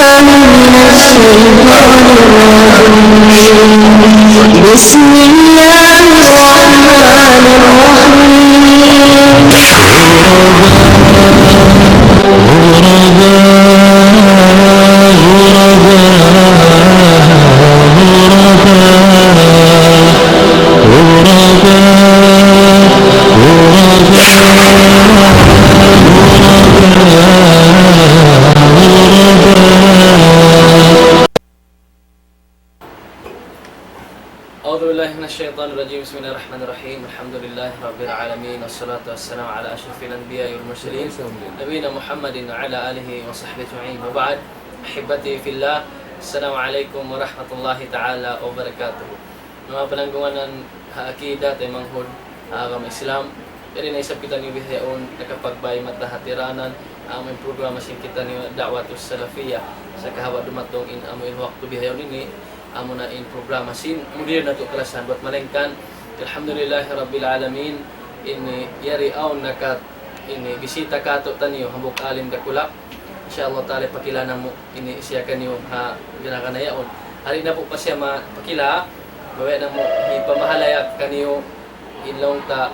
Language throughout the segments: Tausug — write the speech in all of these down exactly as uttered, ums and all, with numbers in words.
من الشيطان الرجيم. بسم الله الرحمن الرحيم. أعوذ بالله من الشيطان الرجيم. بسم الله الرحمن الرحيم. الحمد لله رب العالمين، والصلاة والسلام على أشرف الأنبياء والمرسلين، نبينا محمد وعلى آله وصحبه أجمعين. وبعد، أحبتي في الله، السلام عليكم ورحمة الله تعالى وبركاته. Manga pananggungan ha akida, taymanghud ha agama Islam. Yari na isab kitaniyu bihaun nakapagbay mata ha tiranan amun programa sin kitaniyu Da'watus Salafiyah. Sa' kahaba' dumatung in amun waktu bihaun ini, amuna in programa sin mudir natu' kalasahan buat malaingkan. Alhamdulillahi Rabbil Alamin, ini yari awn nakat ini bisita katu'taniyu hambuuk alim dakula'. Insya Allah Ta'ala, pakila namu' ini siya kaniyu ha ginagana yaun. Hari na pu pa siya mapakila, mabaya' namu' hipamahalaya' kaniyu in laung ta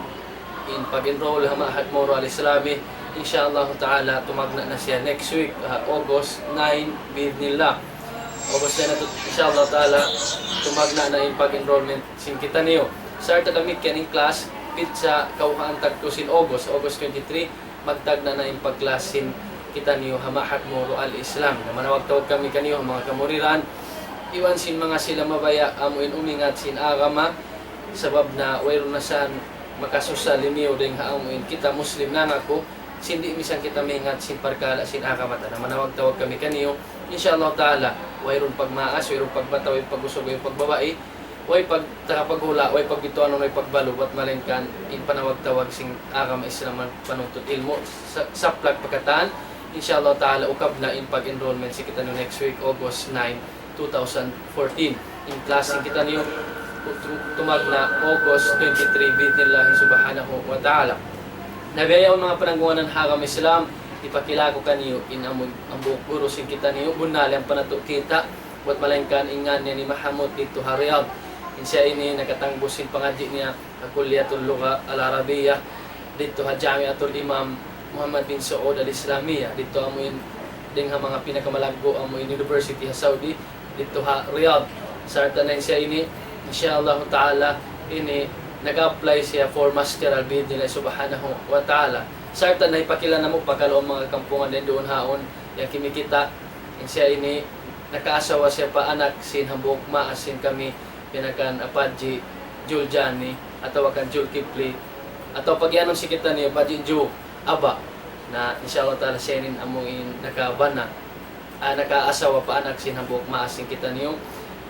in pag-enroll ha Ma'had Moro Al-Islami. Insya Allah Ta'ala, tumagna' na siya next week, ha, August nine, bi'idhnillah. August nine na tu, insya Allah Ta'ala, tumagna' na in pag-enrollment sin kitaniyu. Sarta' damikkiyan in class, pitsa kawhaan tagtu sin August, August twenty-three, magtagna' na in pag-class sin kitaniyu ha Ma'had Moro Al-Islam. Na manawag-tawag kami kaniyu ha manga kamuriran, iban sin manga sila mabaya' amu in umingat sin agama, sabab na wayruun na san makasusal imiyu dayng ha amu in kita Muslim nangaku, sin di' misan kita maingat sin parkala' sin agama ta. Na manawag-tawag kami kaniyu, insya Allah Ta'ala, wayruun pagmaas, wayruun pagbata', wayruun pag-usug, wayruun pagbabai, way pagtakapaghula', way pagbituanun, way pagbalu, buat malaingkan in panawag-tawag sin agama Islam, panuntut ilmu', sa-, saplag pa katan. Insya Allah Ta'ala, ukab na in pag-enrollment sin kitaniyu next week, August nine, two thousand fourteen. In class sin kitaniyu, tu-, tumagna' August twenty-three, bi'idhnillahi subhanahu wa ta'ala. Na biya' yaun manga pananggungan ha agama Islam, hipakila ku kaniyu in amu, hambuuk guru sin kitaniyu, bunnal yan pa natu' kita', buat malaingkan in ngan niya hi Mahamud didtu ha Riyadh. In siya ini nakatangbus sin pangadji' niya ha Kulliyatul Lugha Al-Arabiyyah, didtu ha Jamiatul Imam Muhammad bin Saud Al-Islamiyyah, didtu amu in dayng ha manga pinakamalaggu' amu in university ha Saudi, didtu ha Riyadh. Sarta' na in siya ini, insya Allah Ta'ala, ini nag-apply siya for master, bi'idhnillah subhanahu wa ta'ala. Sarta' na hipakila namu' pa kalu manga kampungan dayn duun haun, yan kimikita', in siya ini, nakaasawa siya pa anak sin hambuuk maas sin kami, pagngānan Apaji Juljani, atawa kan Julkipli, atawa pag'iyanun sin kitaniyu Apaji Ju, Aba. Na, insya Allah Ta'ala, siya ini amu in nakabana, ah, nakaasawa pa anak sin hambuuk maas sin kitaniyu.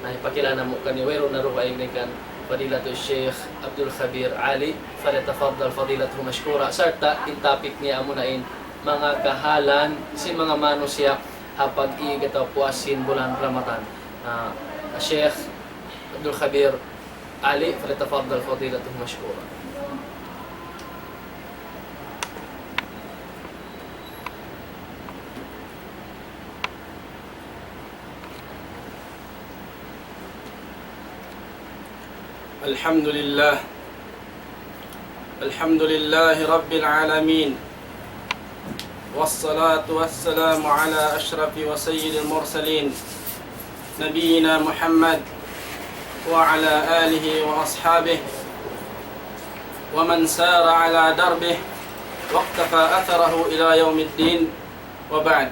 Na, hipakila namu' kaniyu, wayruun na dugaing dayn kan Fadilatul Sheikh Abdul Khabir Ali, falyatafaddal fadilatuhu mashkura. Sarta' in topic niya amuna in manga kahalan sin manga manusiya' ha pag-ig atawa puas sin bulan Ramadan. Ah, Sheikh Abdul Khabir Ali, falyatafaddal fadilatuhu mashkura. الحمد لله. الحمد لله رب العالمين. والصلاة والسلام على أشرف وسيد المرسلين، نبينا محمد وعلى آله وأصحابه ومن سار على دربه واقتفى أثره إلى يوم الدين، وبعد.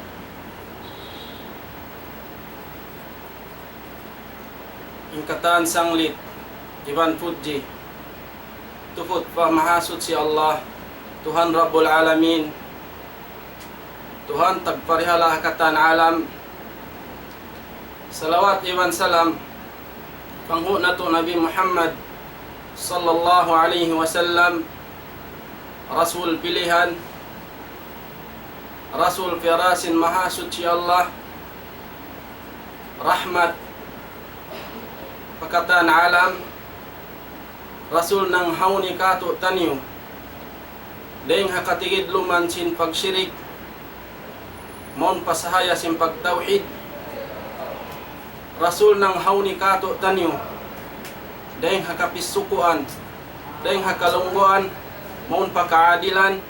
In katan sanglit iban pudji tuput pa Mahasuchi Allah, Tuhan Rabbul Alamin, Tuhan tagparihala' ha katan alam. Salawat iban salam panghu' natu' Nabi Muhammad sallallahu alayhi wasallam, Rasul pilihan, Rasul piyara sin Mahasuchi Allah, rahmat pa katan alam, Rasul nanghauni kātu'niyu dayng ha katigidluman sin pagshirik, mawn pa sahaya sin pagtawhid. Rasul nanghauni kātu'niyu dayn ha kapisukuan, dayn ha kalungguan, mawn pa kaadilan.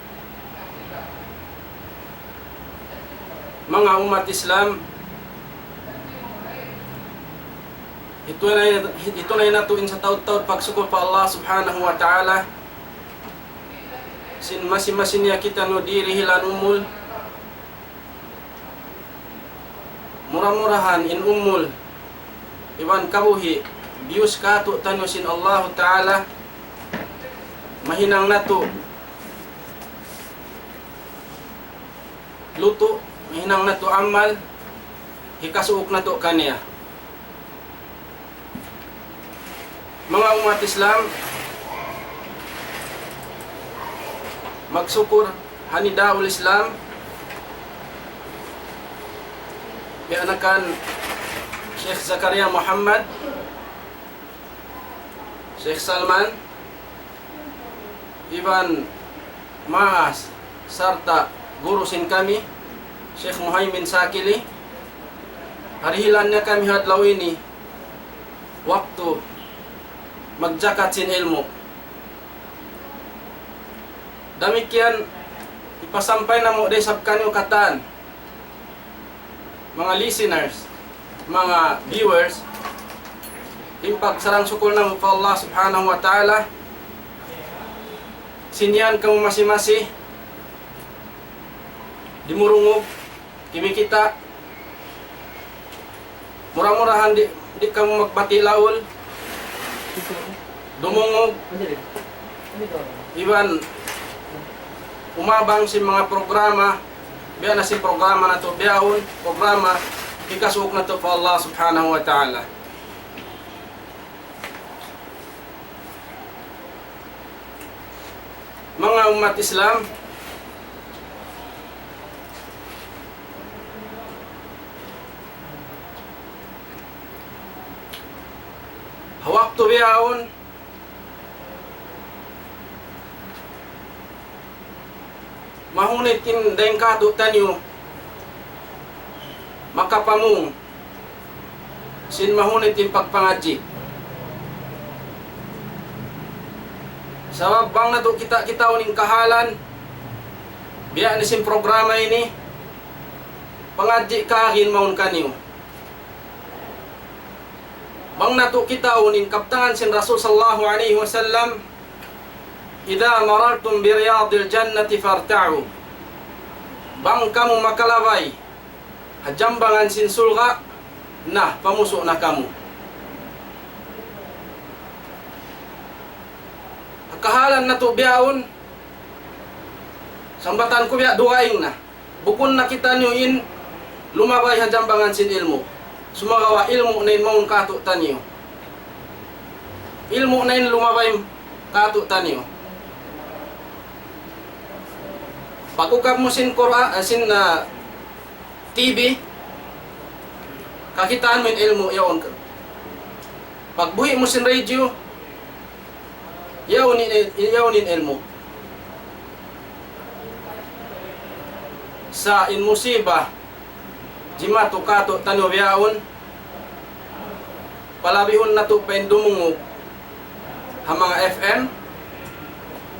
Manga ummat Islam, hitunay, hitunay natu' in sataud-taud pagsukul pa Allah Subhanahu wa Ta'ala. Sin masi-masi niya kitaniyu dirihilan umul. Mura-murahan in umul iban kabuhi' biyus kātu'niyu sin Allahu Ta'ala, mahinang natu' lutu', mahinang natu' amal, hikasuuk natu' kaniya. Manga ummat Islam, magsukul ha Nidaul Islam, biya' na kan Sheikh Zakaria Muhammad, Sheikh Salman, iban maas sarta' guru sin kami, Sheikh Muhaymin Sakili, harihilan niya kami ha adlaw ini, waktu magjakat sin ilmu'. Damikkiyan, hipasampay namu' da isab kaniyu katan, manga listeners, manga viewers, in pagsarang-sukul namu' pa Allah Subhanahu wa Ta'ala, sin yan kamu masi-masi, dimurungug, kimikita', mura-murahan di', di' kamu magbati' laul, dumungug, iban umabang sin manga programa, biya' na sin programa natu' bihaun, programa hikasuuk natu' pa Allah Subhanahu wa Ta'ala. Manga ummat Islam, ha waktu bihaun, mahunit in dayn kātu'niyu makapamung sin mahunit in pagpangadji'. Sabab bang natu' kita'-kitaun in kahalan, biya' na sin programa ini, pangadji' kaagi in mawn kaniyu. Bang natu' kitaun in kabtangan sin Rasul sallallahu alayhi wasallam, إذا مررتم برياض الجنة فارتعوا. Bang kamu makalabay ha jambangan sin surga', na, pamusu' na kamu. Ha kahalan natu' bihaun, sambatan ku biya' dugaing na. Bukun na kitaniyu in lumabay ha jambangan sin ilmu'. Sumagawa' ilmu' na in mawn kātu'niyu. Ilmu' na in lumabay kātu'niyu. Pag-ukab mu sin Qur'an, ah, sin, ah, T V, kakitaan mu in ilmu' yaun. Pagbuhi' mu sin radio, yaun in, yaun in ilmu'. Sa' in musiba, jimatu kātu'niyu bihaun, palabihun natu' pa in dumungug ha manga F M,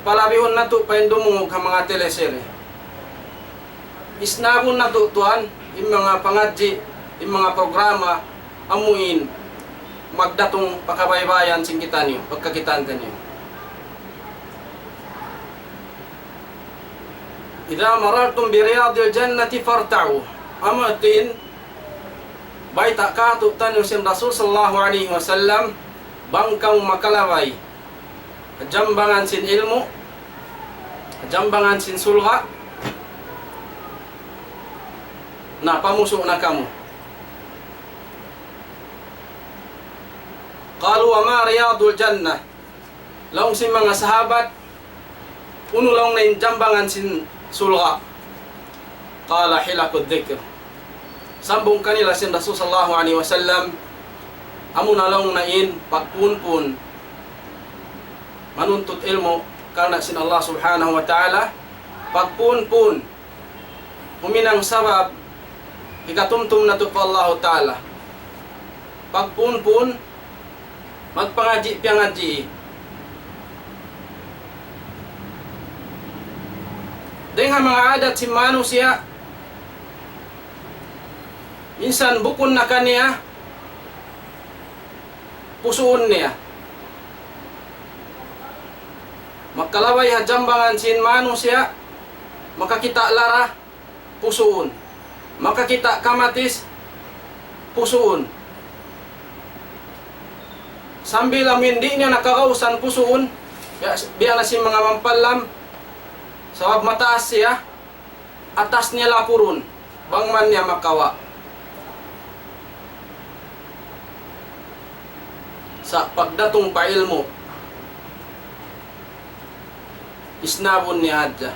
palabihun natu' pa in dumungug ha manga teleserye. Isnabun natu' tuwan, in manga pangadji', in manga programa, amu in magdatung pa kabaybayan sin kitaniyu, pagkakitaan taniyu. إذا مررتم برياض الجنة فارتعوا. Amu in bayta' kātu'niyu sin Rasul sallallahu alayhi wasallam, bang kamu makalabay ha jambangan sin ilmu', ha jambangan sin surga', na pamusu' na kamu. قالوا وما رياض الجنة؟ Laung sin manga sahabat, unu laung na in jambangan sin surga'? قال حلق الذكر. Sambung kanila sin Rasul sallallahu alayhi wasallam, amuna laung na in pagpunpun manuntut ilmu' karna' sin Allah Subhanahu wa Ta'ala, pagpunpun huminang sabab hikatumtum natu' pa Allahu Ta'ala. pagpunpun, magpangadji'-piyangadji'. Dayn ha manga adat sin manusiya', minsan bukun na kaniya, pusuun niya. Makalabay ha jambangan sin manusiya', makakita' lara, pusuun. Makakita' kamatis, pusuun. Sambil amin di' niya nakakausan pusuun, biya', biya' na sin manga mampallam, sabab mataas siya, atas niya lakurun, bang man niya makawa'. Sa' pagdatung pa ilmu', isnabun niya hadja.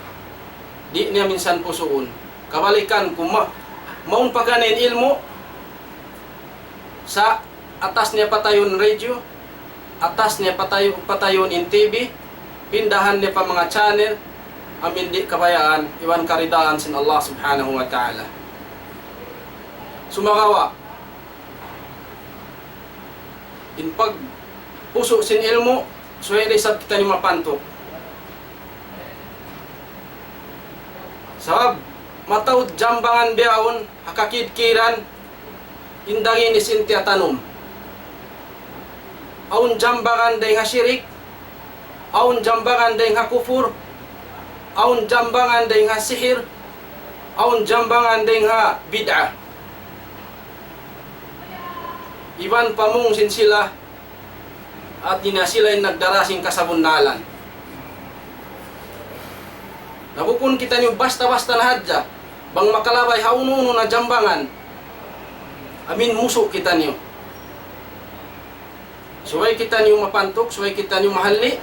Di' niya minsan pusuun. Kabalikan, kung ma-, mawn pa kaniya in ilmu', sa' atas niya patayun radio, atas niya patayu-, patayun in T V, pindahan niya pa manga channel, amin di' kabayaan, iban karidaan sin Allah Subhanahu wa Ta'ala. Sumagawa', in pagpusu' sin ilmu', subay da isab kitaniyu mapantuk. Sabab, mataud jambangan bihaun, ha kakidkiran, in danginis in tiyatanum. Awn jambangan dayn ha shirik, awn jambangan dayn ha kufur, awn jambangan dayn ha sihir, awn jambangan dayn ha bid'ah. Iban pamung sin sila, hati niya sila in nagdara sin kasabunnalan. Na bukun kitaniyu basta-basta na hadja, bang makalabay ha unu-unu na jambangan, amin musu' kitaniyu. Subay kitaniyu mapantuk, subay kitaniyu mahalli'.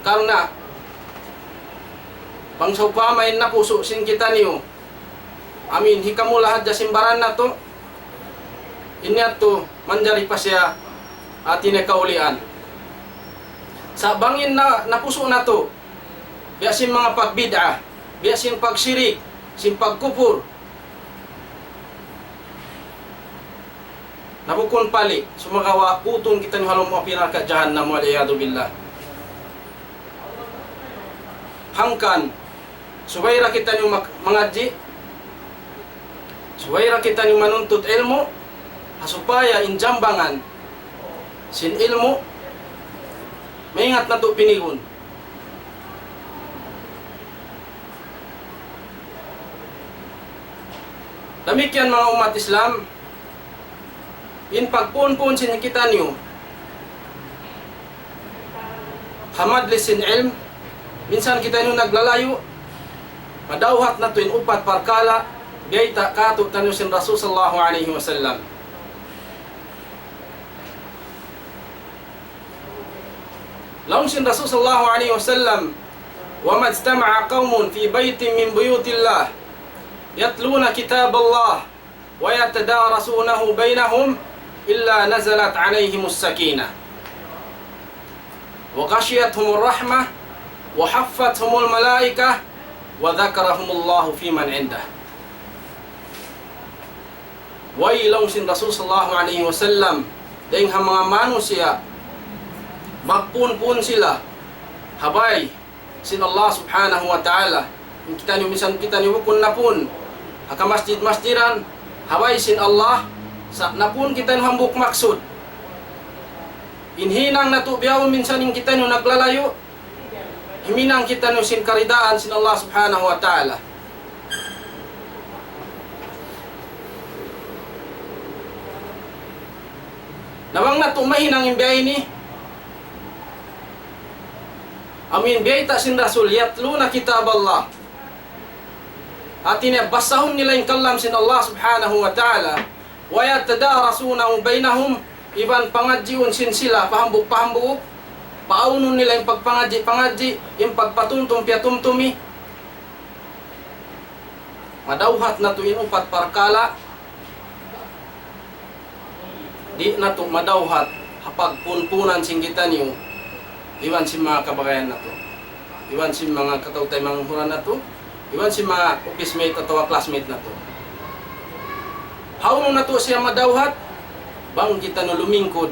Karna', bang sawpama in napusu' sin kitaniyu, amin hikamula hadja sin baran natu', in yadtu manjari pa siya hati niya kaulian. Sa' bang in na, napusu' natu', biya' sin manga pagbid'ah, biya' sin pagshirik, sin pagkupur, na bukun pali', sumagawa' putun kitaniyu ha lawm api narka' jahannam, wal iyadhu billah. Hangkan, subay da kitaniyu mak-, mangadji', subay da kitaniyu manuntut ilmu', ha supaya in jambangan sin ilmu', maingat natu' pinigun. Damikkiyan manga ummat Islam, in pagpunpun sin kitaniyu ha majlis sin ilm, minsan kitaniyu naglalayu', madawhat natu' in upat parkala', biyayta' kātu'niyu sin Rasul sallallahu alayhi wasallam. Laung sin Rasul sallallahu alayhi wasallam, وما اجتمع قوم في بيت من بيوت الله يتلون كتاب الله ويتدارسونه بينهم إلا نزلت عليهم السكينة وغشيتهم الرحمة وحفتهم الملائكة وذكرهم الله فيمن عنده. Way, laung sin Rasul sallallahu alayhi wasallam, dayng ha manga manusiya', magpunpun sila, ha bay sin Allah subhanahu wa ta'ala. In kitaniyu, minsan kitaniyu bukun napun ha kamasjid-masjidan, ha bay sin Allah, sa' napun kitaniyu hambuuk maksud. In hinang natu' bihaun minsan in kitaniyu naglalayu', himinang kitaniyu sin karidaan sin Allah subhanahu wa ta'ala. Na bang natu' mahinang in biya' ini, amu in biyayta' sin Rasul, يتلون كتاب الله. Hati niya, basahun nila in kalam sin Allah subhanahu wa ta'ala. ويتدارسونه بينهم, iban pangadjiun sin sila pa hambuuk-pa hambuuk, paawnun nila in pagpangadji'-pangadji', in pagpatumtum piyatumtumi. Madawhat natu' in upat parkala', di' natu' madawhat ha pagpunpunan sin kitaniyu, iban sin manga kabagayan natu', iban sin manga kataw-taymanghuran natu', iban sin manga office mate atawa classmate natu'. Hawnu natu' siya madawhat? Bang kitaniyu lumingkud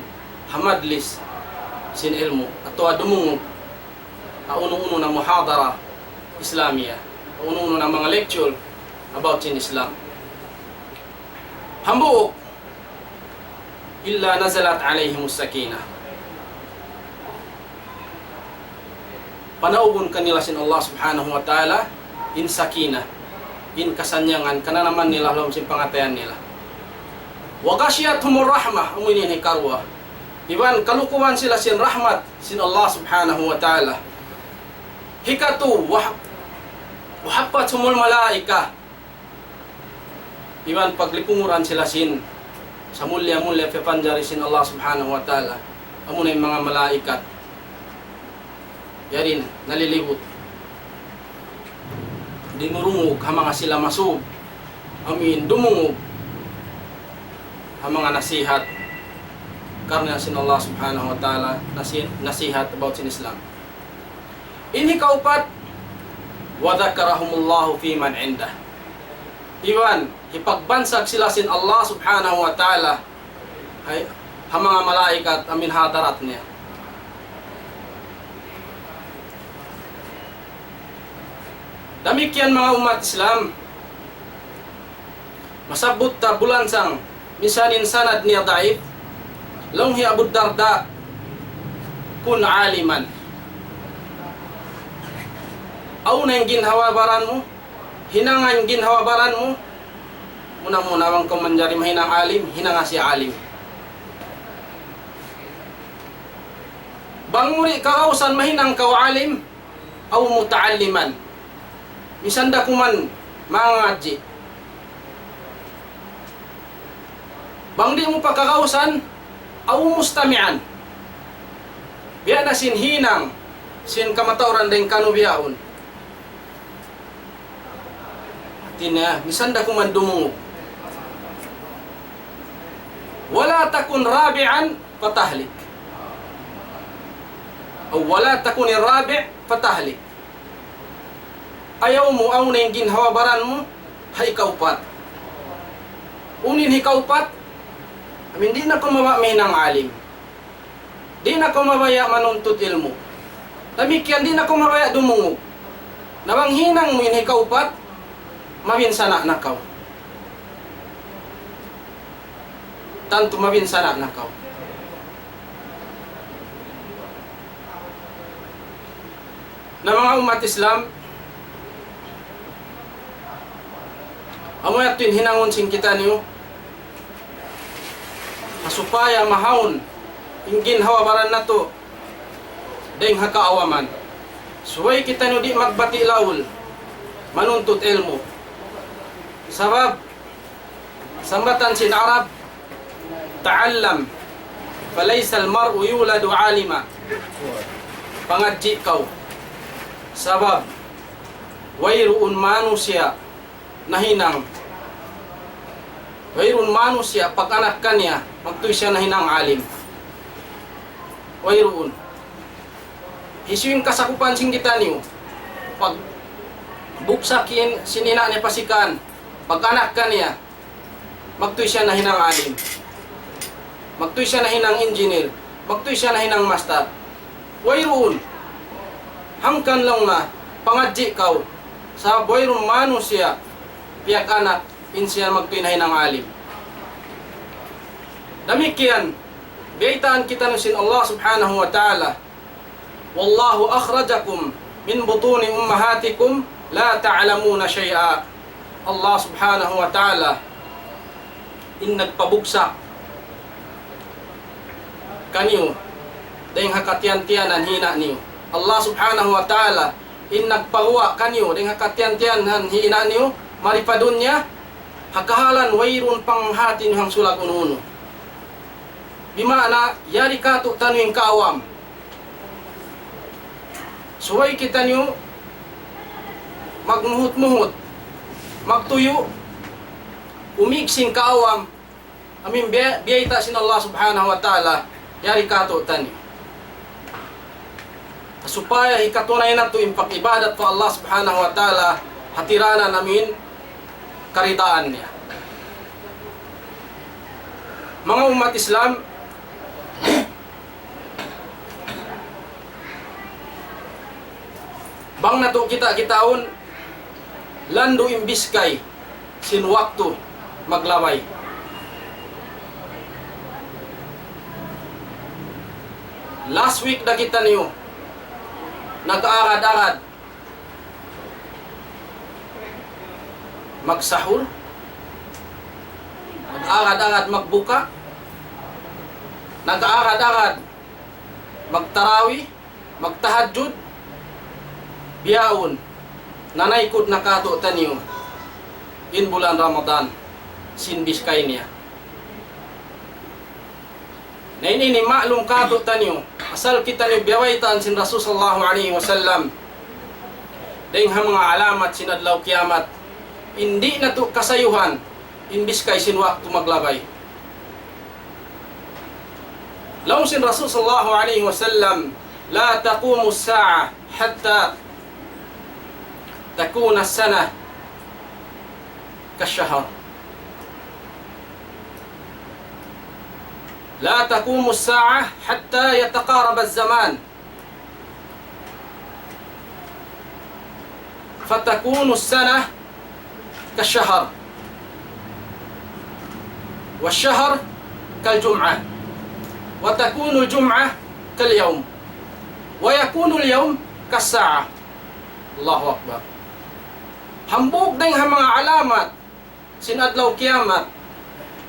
ha majlis sin ilmu' atawa dumungug ha unu-unu na muhadara Islamiyah, ha unu-unu na manga lecture about sin Islam. Hambuuk, إلا نزلت عليهم السكينة. Panaubun kanila sin Allah Subhanahu wa Ta'ala in sakinah, in kasannyangan, kananaman nila ha lawm sin pangatayan nila. وغشيتهم الرحمة, amu ini in hikaruwa. Iban kalukuban sila sin rahmat sin Allah Subhanahu wa Ta'ala. Hikatu, وح-, وحفتهم الملائكة. Iban paglipunguran sila sin samulliya-mulliya piyapanjari sin Allah Subhanahu wa Ta'ala. Amuna in manga malaikat. Yari na, nalilibut. Dimurungug ha manga sila masub. Amuin dumungug ha manga nasihat. Karna' sin Allah Subhanahu wa Ta'ala, nasi-, nasihat about sin Islam. In hikaupat, وذكرهم الله فيمن عنده. Iban, hipagbansag sila sin Allah Subhanahu wa Ta'ala, ha, ha manga malaikat amuin hadarat niya. Damikkiyan manga ummat Islam, masabbut ta bulansang, minsan in sanad niya daif, laung hi Abu Darda, كن عالما. Awn na in ginhawa-baran mu, hinanga in ginhawa-baran mu, muna-muna bang kaw manjari mahinang alim, hinanga siya alim. Bang mu di' kagausan mahinang kaw alim, أو متعلما. Minsan da kuman mangadji'. Bang di' mu pa kagausan, أو مستمعا. Biya' na sin hinang, sin kamatauran dayn kanu bihaun. Hati niya, minsan da kuman dumungug. ولا تكن رابعا فتهلك. أو ولا تكن الرابع فتهلك. Ayaw mu awn na in ginhawa-baran mu ha hikaupat. Unu in hikaupat, amuin di' na kaw mabaya' mahinang alim. Di' na kaw mabaya' manuntut ilmu'. Damikkiyan di' na kaw mabaya' dumungug. Na bang hinang mu in hikaupat, mabinsana' na kaw. Tantu mabinsana' na kaw. Na manga ummat Islam, amu yadtu in hinangun sin kitaniyu, ha supaya mahaun in ginhawa-baran natu' dayng ha kaawaman. Subay kitaniyu di' magbati' laul manuntut ilmu'. Sabab, sambatan sin Arab, تعلم فليس المرء يولد عالما. Pangadji' kaw. Sabab, wayruun manusiya' nahinang. Wayruun manusiya' pag-anak kaniya, magtuy siya nahinang alim. Wayruun. Hisiyu in kasakupan sin kitaniyu? Pagbugsak in sin ina' niya pa sikan, pag-anak kaniya, magtuy siya nahinang alim. Magtuy siya nahinang engineer. Magtuy siya nahinang master. Wayruun. Hangkan laung niya, pangadji' kaw. Sabab wayruun manusiya' piyag-anak in siya magtuy nahinang alim. Damikkiyan, biyaytaan kitaniyu sin Allah Subhanahu wa Ta'ala. والله أخرجكم من بطون أمهاتكم لا تعلمون شيئا. Allah Subhanahu wa Ta'ala in nagpabugsak kaniyu dayng ha katiyan-tiyanan hi ina' niyu. Allah Subhanahu wa Ta'ala in nagpaguwa' kaniyu dayng ha katiyan-tiyanan hi ina' niyu mari pa dunya, ha kahalan wayruun panghati niyu hangsulag unu-unu. Bima'na, yari kātu'niyu in kaawam. Subay kitaniyu magmuhut-muhut, magtuyu', umīg sin kaawam, amuin biya', biyayta' sin Allah Subhanahu wa Ta'ala, yari kātu'niyu. Supaya hikatunay natu' in pag-ibadat pa Allah Subhanahu wa Ta'ala, ha tiranan amuin karidaan niya. Manga ummat Islam, bang natu' kita-kitaun, landu' in biskay sin waktu maglabay. Last week da kitaniyu nag-agad-agad magsahur, nag-agad-agad magbuka, nag-agad-agad magtarawih, magtahajjud, bihaun, nanaykud na katu'taniyu in bulan Ramadan sin biskay niya. Na ini, ini maklum katu'taniyu, asal kitaniyu biyabaytaan sin Rasul sallallahu alayhi wasallam dayng ha manga alamat sin adlaw kiyamat, in di' natu' kasayuhan in biskay sin waktu maglabay. Laung sin Rasul sallallahu alayhi wasallam, لا تقوم الساعة حتى تكون السنة كالشهر. لا تقوم الساعة حتى يتقارب الزمان فتكون السنة كالشهر، والشهر كالجمعة، وتكون الجمعة كاليوم، ويكون اليوم كالساعة. الله أكبر. Hambuuk dayng ha manga alamat sin adlaw kiyamat,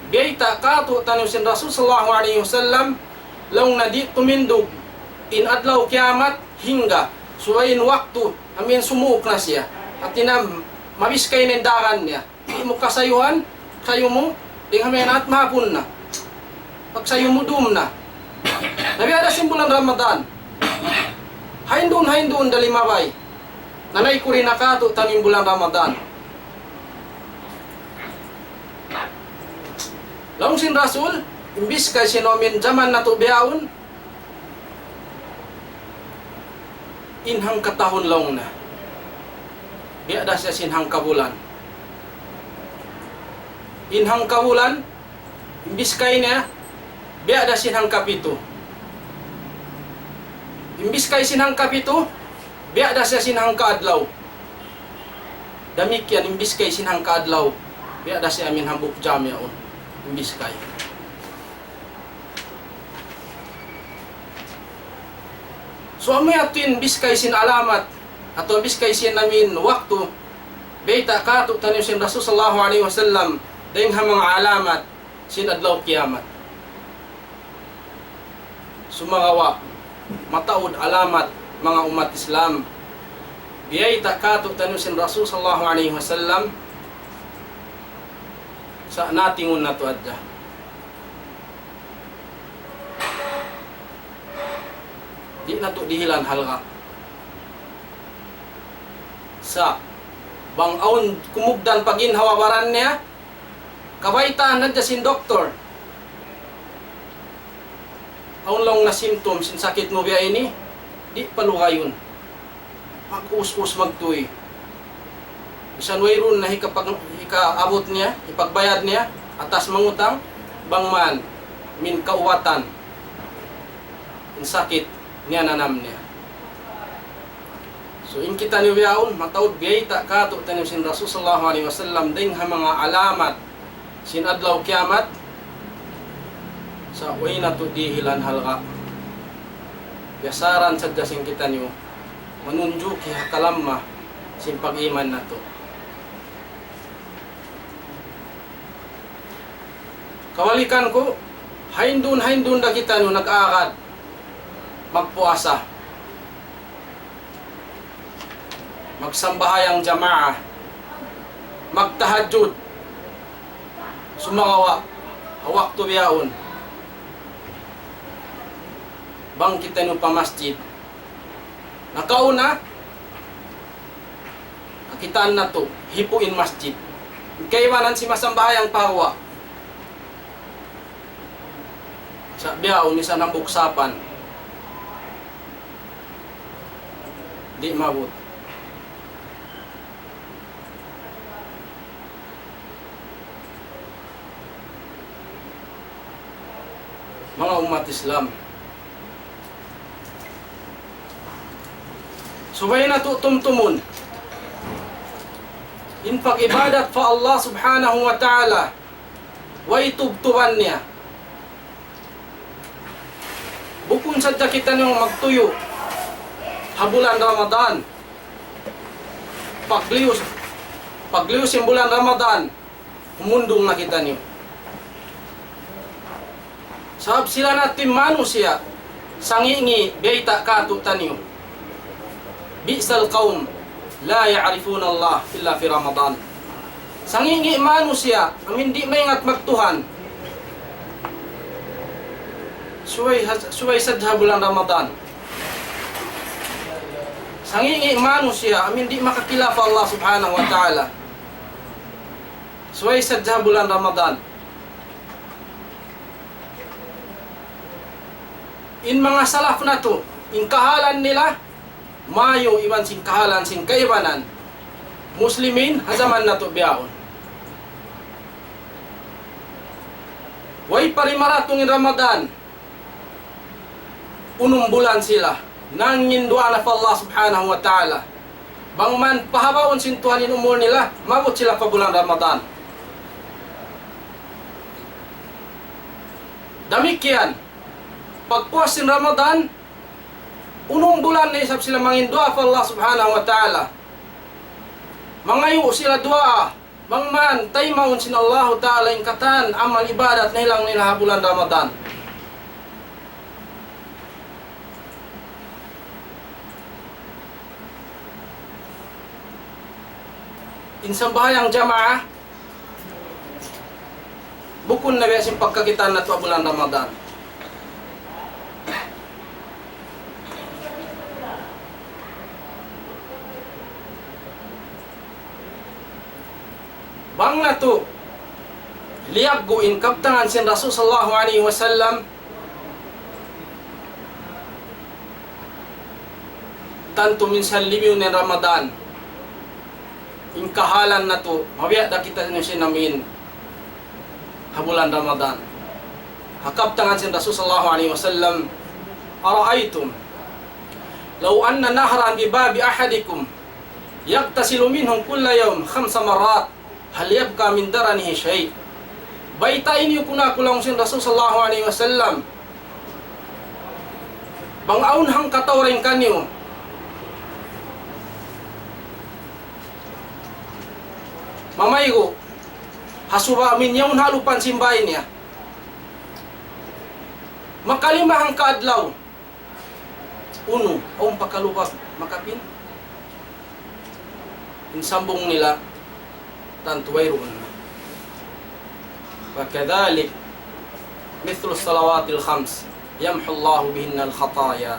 biyayta' katu'taniyu sin Rasul sallallahu alayhi wasallam, laung niya di' tumindug in adlaw kiyamat hangga subay in waktu amu in sumuuk na siya. Hati niya mabiskay na in daran niya. Di' mu kasayuhan, sayu mu, dayng ha maynaat mahapun na. Pagsayu mu dum na. Na biya' da sin bulan Ramadan. Hain duun, hain duun da limabay. Nanaykud na katu'taniyu in bulan Ramadan. Laung sin Rasul, in biskay sin amu in jaman natu' bihaun, in hangkatahun laung niya, biya' da siya sin hangkabulan. In hangkabulan, in biskay niya, biya' da sin hangkapitu. In biskay sin hangkapitu, biya' da siya sin hangkaadlaw. Damikkiyan in biskay sin hangkaadlaw, biya' da siya amu in hambuuk jam yaun, in biskay. So, amu yadtu in biskay sin alamat, atawa biskay sin amu in waktu, biyayta' katu'taniyu sin Rasul sallallahu alayhi wasallam, dayng ha manga alamat sin adlaw kiyamat. Sumagawa', mataud alamat manga ummat Islam, biyayta' katu'taniyu sin Rasul sallallahu alayhi wasallam, sa' natingun natu' hadja. Di' natu' dihilan halga'. Sa' bang awn kumugdan pa ginhawa-baran niya, kabaytaan hadja sin doktor. Awn laung na symptoms sin sakit mu biya' ini, di' palugayun. Mag-us-us magtuy. Misan wayruun na hikapag-, hikaabut niya, hipagbayad niya, atas mangutang, bang man, amu in kaubatan in sakit niya nanam niya. So, in kitaniyu bihaun, mataud biyayta' katu'taniyu sin Rasul sallallahu alayhi wasallam, dayng ha manga alamat sin adlaw kiyamat, sa' way natu' dihilan halga'. Biyasaran sadja sin kitaniyu, manunjuki ha kalamma sin pag-iman natu'. Kabalikan ku, hain duun, hain duun da kitaniyu nag-agad magpuasa, magsambahayang jamaa, magtahajjud. Sumagawa', ha waktu bihaun, bang kitaniyu pa masjid, nakauna, kakitaan natu', hipu' in masjid. Kaibanan simasambahayang pa guwa'. Sa' bihaun, misan hambuuk sapan, di' maabut. Manga ummat Islam, subay natu' tumtumun in pag-ibadat pa Allah Subhanahu wa Ta'ala, way tubtuban niya. Bukun sadja kitaniyu magtuyu' ha bulan Ramadan. Pagliyus, pagliyus sin bulan Ramadan, humundung na kitaniyu. Sabab sila natu' in manusiya', sangi'-ngi' biyayta' kātu'niyu. بئس القوم لا يعرفون الله إلا في رمضان. Sangi'-ngi' manusiya', amu in di' maingat magtuhan. Subay ha-, subay sadja bulan Ramadan. Sangi'-ngi' manusiya', amu in di' makakila pa Allah Subhanahu wa Ta'ala. Subay sadja bulan Ramadan. In manga salaf natu', in kahalan nila, mayu' iban sin kahalan sin kaibanan Muslimin ha jaman natu' bihaun. Way pa rimaratung in Ramadan, unum bulan sila nanginduwaa na pa Allah Subhanahu wa Ta'ala. Bang man pahabaun sin Tuhan in umul nila, maabut sila pa bulan Ramadan. Damikkiyan, pagpuas sin Ramadan, unum bulan na isab sila manginduwaa pa Allah Subhanahu wa Ta'ala. Mangayu' sila duwaa, bang man taymaun sin Allahu Ta'ala in katan amal ibadat nahilang nila ha bulan Ramadan. In sambahayang jamaa, bukun na biya' sin pagkakitaan natu' ha bulan Ramadan. Bang natu' liyaggu' in kabtangan sin Rasul sallallahu alayhi wasallam, tantu minsan limiyu na in Ramadan. In kahalan natu', mabiya' da kitaniyu sin amin ha bulan Ramadan. Ha kabtangan sin Rasul sallallahu alayhi wasallam, أرأيتم لو أن نهرا بباب أحدكم يغتسل منه كل يوم خمس مرات هل يبقى من درنه شيء؟ Baytai niyu kunu' aku, laung sin Rasul sallallahu alayhi wasallam, bang awn hangkatau dayn kaniyu mamaygu' ha suba' amin yaun ha alupan sin bay niya, makalima hangka adlaw, unu, awn pa kalubag makapin? In sambung nila, tantu wayruun na. وكذلك مثل الصلوات الخمس يمحو الله بهن الخطايا.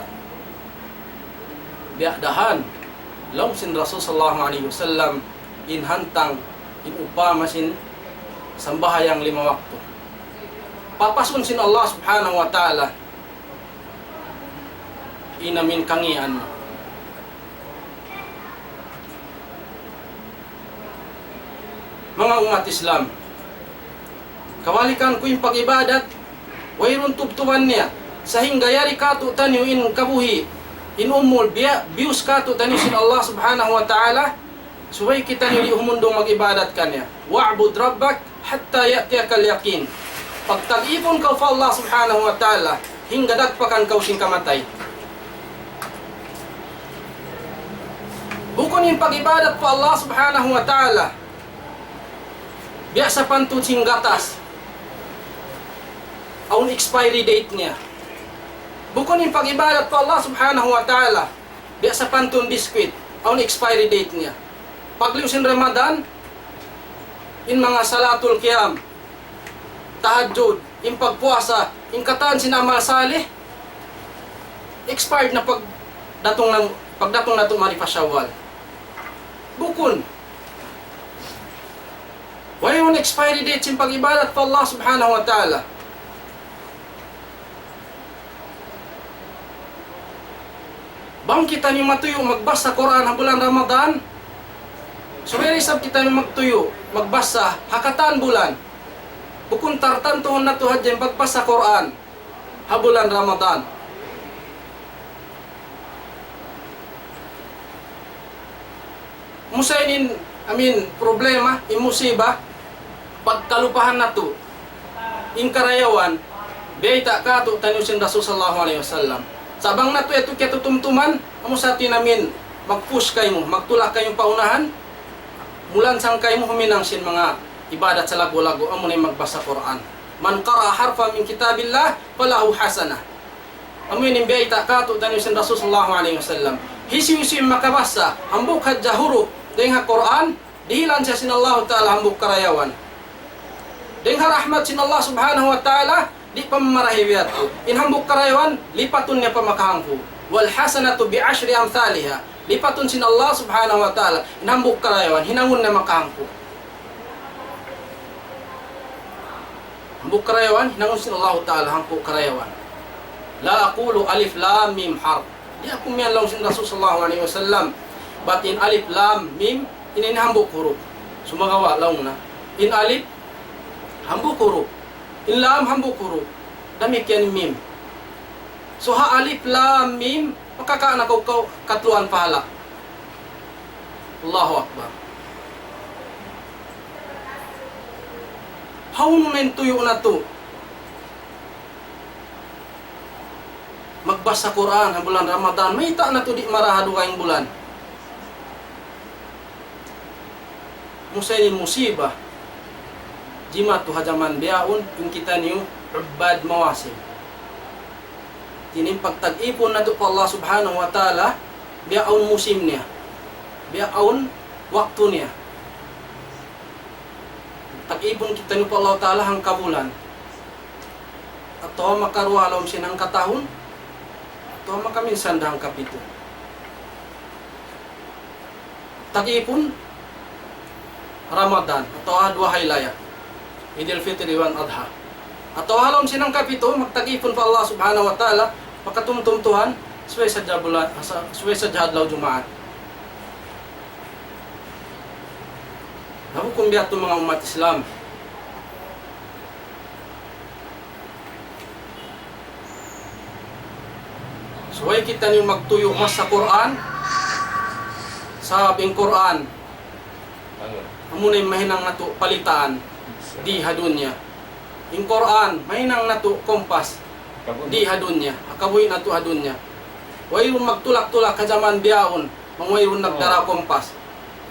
Biya' da han, laung sin Rasul sallallahu alayhi wasallam, in hantang, in upama sin sambahayang lima waktu, papasun sin Allah Subhanahu wa Ta'ala in amin kangīan mu. Manga ummat Islam, kabalikan ku, in pag-ibadat, wayruun tubtuban niya. Sahingga yari kātu'niyu in kabuhi', in umul, biya', biyus kātu'niyu sin Allah Subhanahu wa Ta'ala, subay kitaniyu di' humundung mag-ibadat kaniya. واعبد ربك حتى يأتيك اليقين. Pagtag-ipun kaw pa Allah Subhanahu wa Ta'ala, hangga dagpakan kaw sin kamatay. Bukun in pag-ibadat pa Allah Subhanahu wa Ta'ala biya' sapantun sin gatas, awn expiry date niya. Bukun in pag-ibadat pa Allah Subhanahu wa Ta'ala biya' sapantun biscuit, awn expiry date niya. Pagliyu sin Ramadan, in manga salatul qiyam, tahajjud, in pagpuasa, in katan sin amal salih, expired na pagdatung na, pagdatung natu' mari pa Shawwal. Bukun. Wayruun expiry date sin pag-ibadat pa Allah Subhanahu wa Ta'ala. Bang kitaniyu matuyu' magbasa Qur'an ha bulan Ramadan, subay isab kitaniyu magtuyu' magbasa ha katan bulan. Bukun tartantuhun natu' hadja in pagbasa Qur'an. ha bulan Ramadan. Musa ini, amin, problema, in musiba, pagkalupahan natu' in karayawan, biyayta' kātu'niyu sin Rasul sallallahu alayhi wasallam. Sa' bang natu' yadtu kiyatutumtuman, amu sa' in amin, mag-push kaymu, magtulak kaymu pa unahan, mulansang kaymu huminang sin manga ibadat salaggu'-laggu', amu na in magbasa Qur'an. من قرأ حرفا من كتاب الله فله حسنة. Amu ini in biyayta' kātu'niyu sin Rasul sallallahu alayhi wasallam. Hisiyu-siyu in makabasa hambuuk hadja hurup dayn ha Qur'an, dihilan siya sin Allahu Ta'ala hambuuk karayawan. Dayn ha rahmat sin Allah Subhanahu wa Ta'ala, di' pa mamarahi biya' yadtu. In hambuuk karayawan, lipatun niya pa makahangpu'. والحسنة بعشر أمثالها. Lipatun sin Allah Subhanahu wa Ta'ala in hambuuk karayawan, hinangun niya makahangpu'. Hambuuk karayawan, hinangun sin Allahu Ta'ala hangpu' karayawan. لا أقول ألف لام ميم حرف. Di' aku miyan laung sin Rasul sallallahu alayhi wasallam. Bat in alif, lam, mim, ini, ini hambuuk hurup. Sumagawa' laung na. In alif, hambuuk hurup. In lam, hambuuk hurup. Damikkiyan in mim. So ha alif, lam, mim, makakawa' na kaw, kaw katluan pahala'. Allahu Akbar. Hawnu na in tuyu' natu' magbasa Qur'an ha bulan Ramadan, mayta' natu' di' maraha dugaing bulan. Musa ini musiba. Jimatu ha jaman bihaun, in kitaniyu ubbad mawasim. Ini pagtag-ipun natu' pa Allah Subhanahu wa Ta'ala, bihaun musim niya, bihaun waktu niya. Tag-ipun kitaniyu pa Allah Ta'ala hangka bulan. Atawa makaruwa ha lawm sin hangka tahun, atawa makaminsan da hangka pitu. Tag-ipun Ramadan, atawa duwa haylaya, Idul Fitri iban Adha. Atawa ha lawm sin hangka pitu, magtag-ipun pa Allah Subhanahu wa Ta'ala, pakatumtum tuwan, subay sadja bulan, sa-, subay sadja adlaw Jumaat. Na bukun biya' yadtu manga ummat Islam. Subay kitaniyu magtuyu' masa Qur'an, sabab in Qur'an, amu na in mahinang natu' palitaan di ha dunya. In Qur'an, mahinang natu' kompas di ha dunya, ha kabuhi' natu' ha dunya. Wayruun magtulak-tulak ha jaman bihaun, bang wayruun nagdara kompas,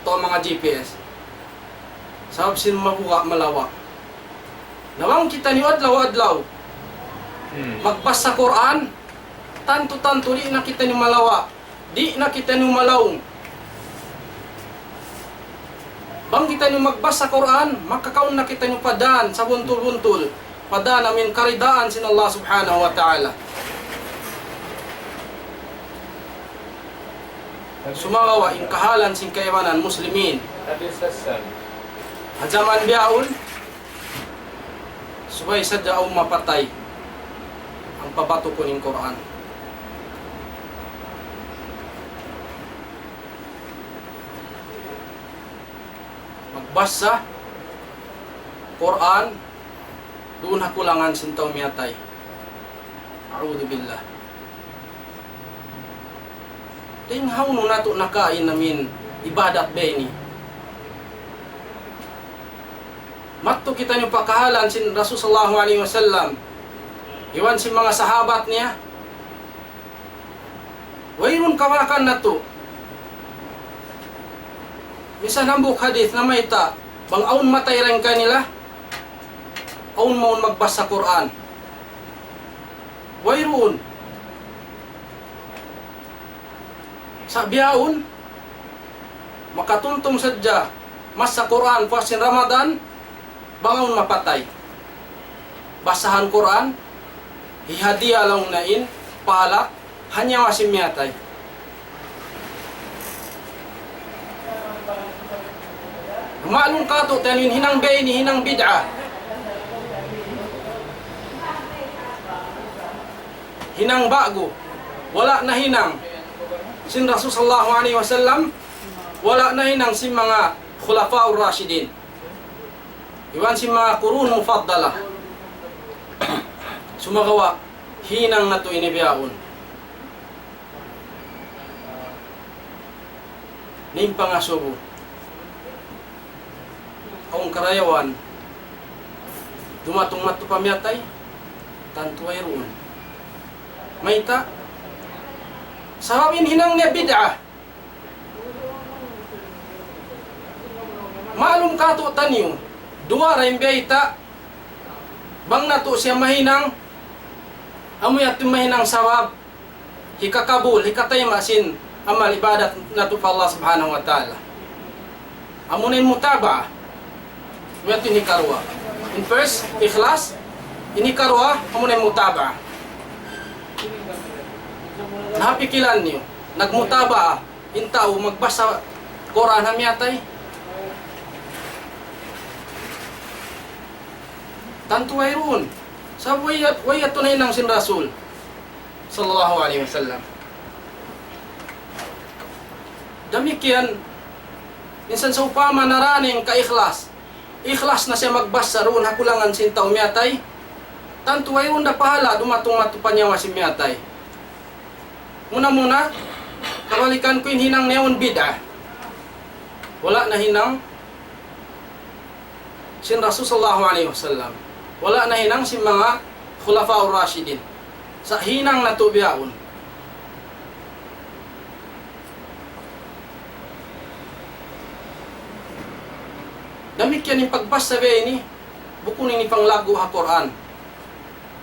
atawa manga G P S. Sabab sin mabuga' malawa'. Na bang kitaniyu adlaw-adlaw magbasa Qur'an, tantu-tantu di' na kitaniyu malawa', di' na kitaniyu malaung. Bang kitaniyu magbasa Qur'an, makakaun na kitaniyu pa dan sabuntul-buntul, pa dan amin karidaan sin Allah Subhanahu wa Ta'ala. Sumagawa' in kahalan sin kaibanan muslimin ha jaman bihaun, subay sadja awn mapatay hangkan pabatukun in Qur'an. Magbasa Qur'an duun ha kulangan sin tau miyatay. A'udhu billah. Dayn hawnu natu' nakain amin ibadat biya' ini? Madtu kitaniyu pa kahalan sin Rasul sallallahu alayhi wasallam iban sin manga sahabat niya. Wayruun kabakan natu'. Misan hambuuk hadith namayta', bang awn matay dayn kanila, awn mawn magbasa Qur'an. Wayruun. Sa' bihaun, makatumtum sadja masa Qur'an puas sin Ramadan, bang awn mapatay. Basahan Qur'an, hihadiya laung na in pahala' ha nyawa sin miyatay. Ma'lum kātu'niyu in hinang biya' ini, hinang bid'a. Hinang ba'gu. Wala' nahinang sin Rasul sallallahu alayhi wasallam, wala' nahinang sin manga Khulafa'ur Rashidin iban sin manga Qurun Mufaddala. Sumagawa', Hinang natu' ini bihaun. In pangasubu. Awn karayawan. Dumatung madtu pa miyatay. Tantu wayruun. Mayta'? Sabab in hinang niya bid'ah. Ma'lum kātu'niyu, duwa ra in biyayta', bang natu' siya mahinang, amu yadtu in mahinang sabab, hikakabul, hikatayma' sin amal ibadat natu' pa Allah Subhanahu wa Ta'ala. Amuna in mutaba'ah. Amu yadtu in hikaruwa. In first, ikhlas. In hikaruwa, amuna in mutaba'ah. Na, pikilan niyu, nagmutaba'ah in tau magbasa Qur'an ha miyatay? Tantu wayruun. Sabab way, way yadtu nahinang sin Rasul sallallahu alayhi wasallam. Damikkiyan, minsan sawpama naraning kaikhlas, ikhlas na siya magbasa duun ha kulangan sin tau miyatay, tantu wayruun da pahala' dumatung madtu pa nyawa sin miyatay. Muna-muna, kabalikan ku in hinang niya yaun bid'ah. Wala' nahinang sin Rasul sallallahu alayhi wasallam. Wala' nahinang sin manga Khulafaur Rashidin. Sa' hinang natu' bihaun. Damikkiyan in pagbasa biya' ini, bukun ini panglaggu' ha Qur'an.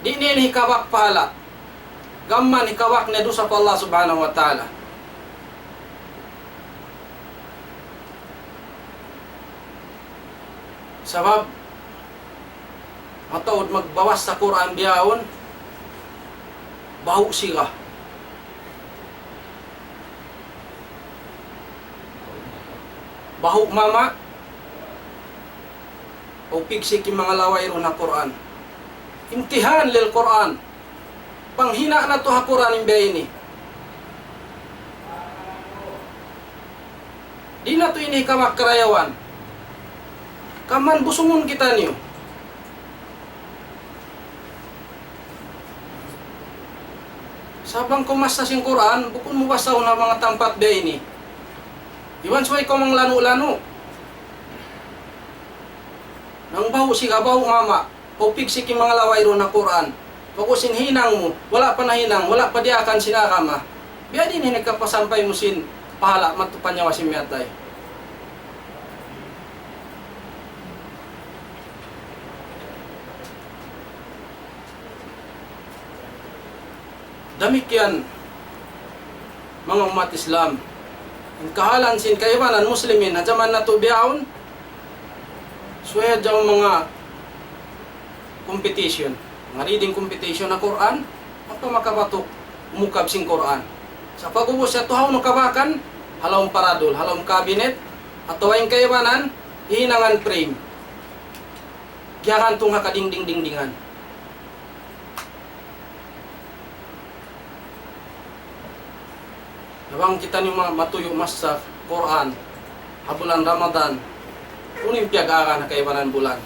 Di' niya ini hikabak pahala'. Gam mayan hikabak niya dusa pa Allah Subhanahu wa Ta'ala. Sabab, mataud magbabasa Qur'an bihaun, bahu' siga. Bahu' mama', aw pigsik in manga laway duun ha Qur'an. Imtihan lil Qur'an. Panghina' natu' ha Qur'an in biya' ini. Di' natu' ini hikabak karayawan. Kaman busungun kitaniyu. Sa' bang kaw masa sin Qur'an, bukun mu basahun ha manga tampat biya' ini. Iban subay kaw manglanu'-lanu'. Nang bahu' siga, bahu' mama'. Aw pigsik in manga laway duun ha Qur'an. Pag'ubus in hinang mu, wala' pa nahinang, wala' pa diyaakan sin agama. Biya' diin in hikapasampay mu sin pahala' madtu pa nyawa sin miyatay. Damikkiyan, manga ummat Islam, in kahalan sin kaibanan Muslimin ha jaman natu' bihaun, subay hadja manga competition, manga reading competition ha Qur'an, ampa makabatuk umukab sin Qur'an. Sa' pag'ubus yadtu, hawnu kabakan? Ha lawm paradul, ha lawm cabinet, atawa in kaibanan, hihinangan frame. Giyagantung ha kadingding-dingdingan. Na bang kitaniyu ma-, matuyu' masa Qur'an ha bulan Ramadan, unu in piyag-aaran ha kaibanan bulan?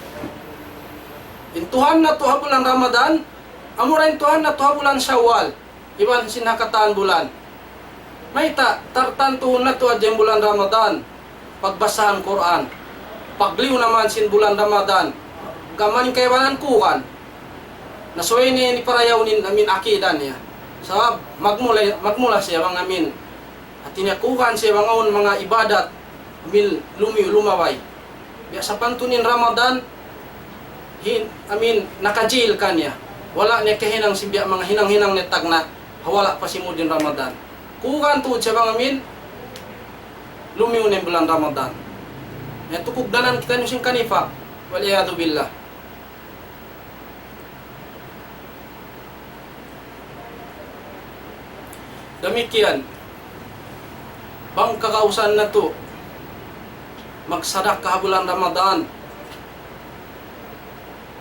In Tuhan natu' ha bulan Ramadan, amura in Tuhan natu' ha bulan Shawwal, iban sin ha katan bulan. Mayta', tartantuhun natu' hadja in bulan Ramadan, pagbasahan Qur'an. Pagliyu naman sin bulan Ramadan, gam mayan in kaibanan kuwan. Na subay niya ini parayaw in amin akida niya. Sabab magmula, magmula siya bang amin. Hati niya kuwan siya bang awn manga ibadat, amin lumiyu lumabay. Biya' sapantun in Ramadan, hin-, amin, nakajil kaniya. Wala' niya kahinang sin biya' manga hinang-hinang niya tagna', ha wala' pa simud in Ramadan. Kuwan tuud siya bang amin, lumiyu na in bulan Ramadan. Na tukugdanan kitaniyu sin kanifak. Wal iyadhu billah. Damikkiyan, bang kagausan natu' magsadakka ha bulan Ramadan,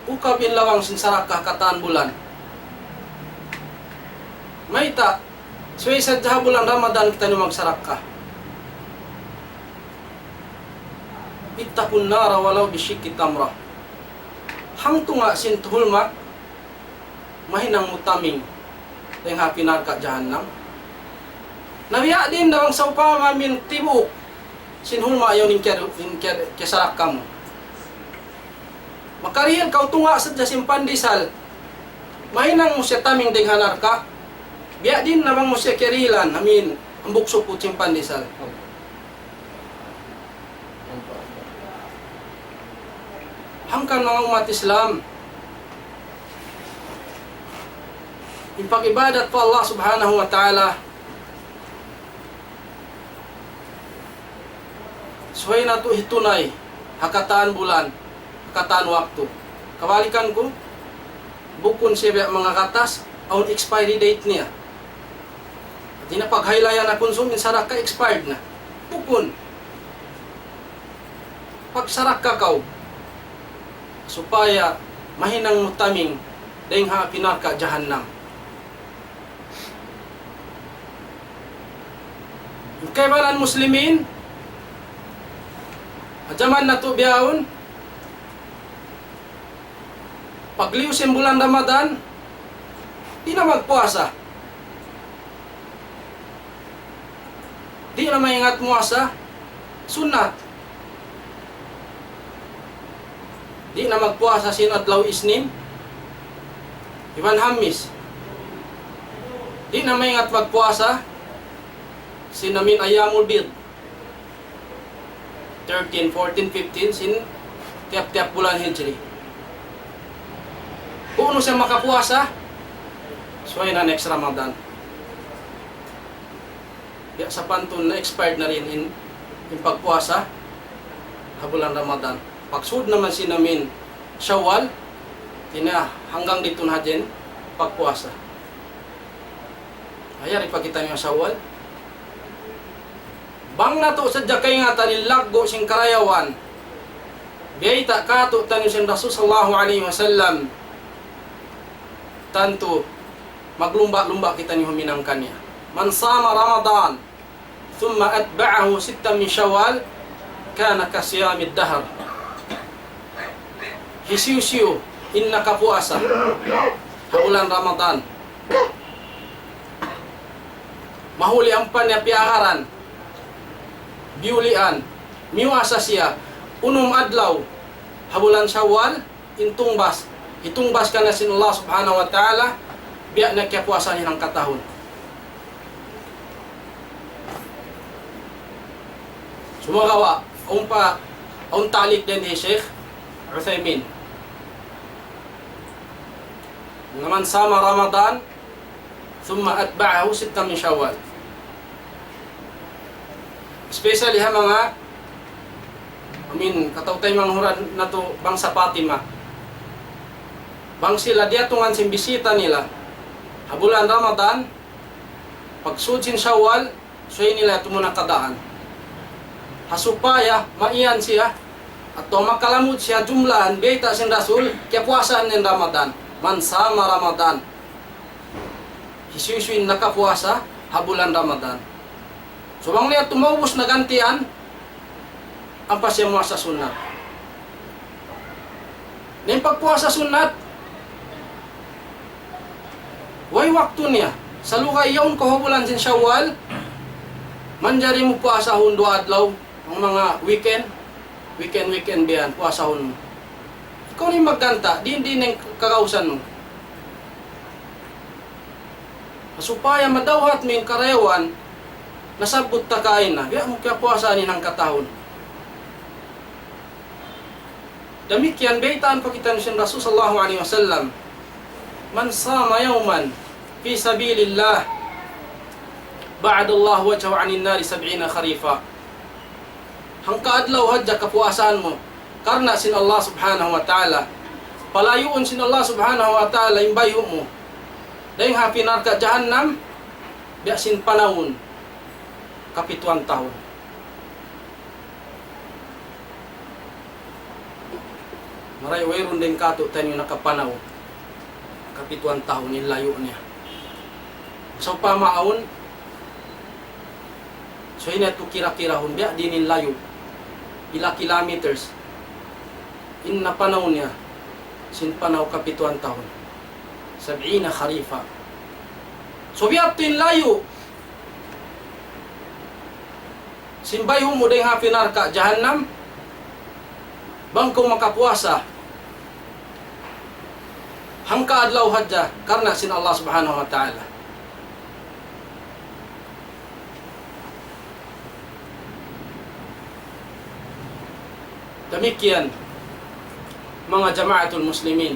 ukab in lawang sin sadakka ha katan bulan. Mayta', subay sadja ha bulan Ramadan kitaniyu magsadakka. اتقوا النار ولو بشق تمرة. Hangtunga' sin tuhulmak, mahinang mu taming dayn ha api narka' jahannam. Na biya' diin na bang sawpama amin tibuuk sin hulma' yaun in kiya-, in kiya-, kiyasarakka mu. Makarihil kaw tunga' sadja sin pandisal, mahinang mu siya taming dayn ha narka'. Biya' diin na bang mu siya kiyarihilan amin hambuuk suput sin pandisal. Hangkan manga ummat Islam, in pag-ibadat pa Allah Subhanahu wa Ta'ala, subay natu' hitunay ha katan bulan, ha katan waktu. Kabalikan ku, bukun siya biya' manga gatas, awn expiry date niya. Di' na paghaylayan na kunsum in sarakka, expired na. Bukun. Pagsarakka kaw, supaya mahinang mu taming dayn ha api narka' jahannam. In kaibanan muslimin, ha jaman natu' bihaun, pagliyu sin bulan Ramadan, di' na magpuasa. Di' na maingat muasa sunnat. Di' na magpuasa sin adlaw Isnin iban Hamis. Di' na maingat magpuasa sin amin ayyamul bid. Thirteen, fourteen, fifteen sin tiyap-tiyap bulan Hijri. Kunu' siya makapuasa, subay na next Ramadan. Biya' sapantun na expired na dayn in, in pagpuasa ha bulan Ramadan. Pagsud naman sin amin Shawwal, di' na hanggang didtu na hadja in pagpuasa. Ay, yari pa kitaniyu ha Shawwal. Bang natu' sadja kaingatan in laggu' sin karayawan, biyayta' kātu'niyu sin Rasul sallallahu alayhi wasallam, tantu maglumba'-lumba' kitaniyu huminang kaniya. من صام رمضان ثم أتبعه ستا من شوال كان كصيام الدهر. Hisiyu-siyu in nakapuasa ha bulan Ramadan, mahuli ampa niya piyagaran, biyulian, miyuasa siya unum adlaw ha bulan Shawwal, in tungbas, hitungbas kaniya sin Allah Subhanahu wa Ta'ala, biya' na kiyapuasa niya hangkatahun. Sumagawa', awn pa, awn ta'liq dayn hi Sheikh Uthaymin. من صام رمضان ثم أتبعه ستا من شوال. Especially ha manga, I mean, kataw-taymanghuran natu' bangsa Fatima. Bang sila diyatungan sin bisita nila ha bulan Ramadan, pagsud sin Shawwal, subay nila tuud muna kaadaan. Ha supaya maiyan siya, atawa makalamud siya jumlahan, biyayta' sin Rasul, kiyapuasaan niya in Ramadan. من صام رمضان. Hisiyu-siyu in nakapuasa ha bulan Ramadan. So, bang niya tuud maubus na gantian, ampa siya muasa sunnat. Na in pagpuasa sunnat, way waktu niya. Salugay yaun kaw ha bulan sin Shawwal, manjari mu puasahun duwa adlaw, in manga weekend, weekend, weekend biya' yan, puasahun mu. Ikaw na in magganta', di', di' na in kagausan mu. Supaya madawhat mu in karayawan, nasabbut ta kaina, biya' mu kiyapuasaan in hangkatahun. Damikkiyan baytaan pa kitaniyu sin Rasul sallallahu alayhi wasallam, من صام يوما في سبيل الله بعد الله وجهه عن النار سبعين خريفا. Hangka adlaw hadja kapuasaan mu karna' sin Allah Subhanahu wa Ta'ala, palayuun sin Allah Subhanahu wa Ta'ala in bayu' mu dayn ha api narka' jahannam, biya' sin panawun kapituan tahun. Maray wayruun dayn kātu'niyu nakapanaw kapituan tahun in layu' niya. Sawpama awn, subay natu' kira-kirahun biya' diin in layu', pila kilometers in napanaw niya sin panaw kapituan tahun. سبعين خريفا. Subay tuud in layu' sin bayhu' mu dayn ha api narka' jahannam, bang kaw makapuasa hangka adlaw hadja karna' sin Allah Subhanahu wa Ta'ala. Damikkiyan, manga jamaatul muslimin,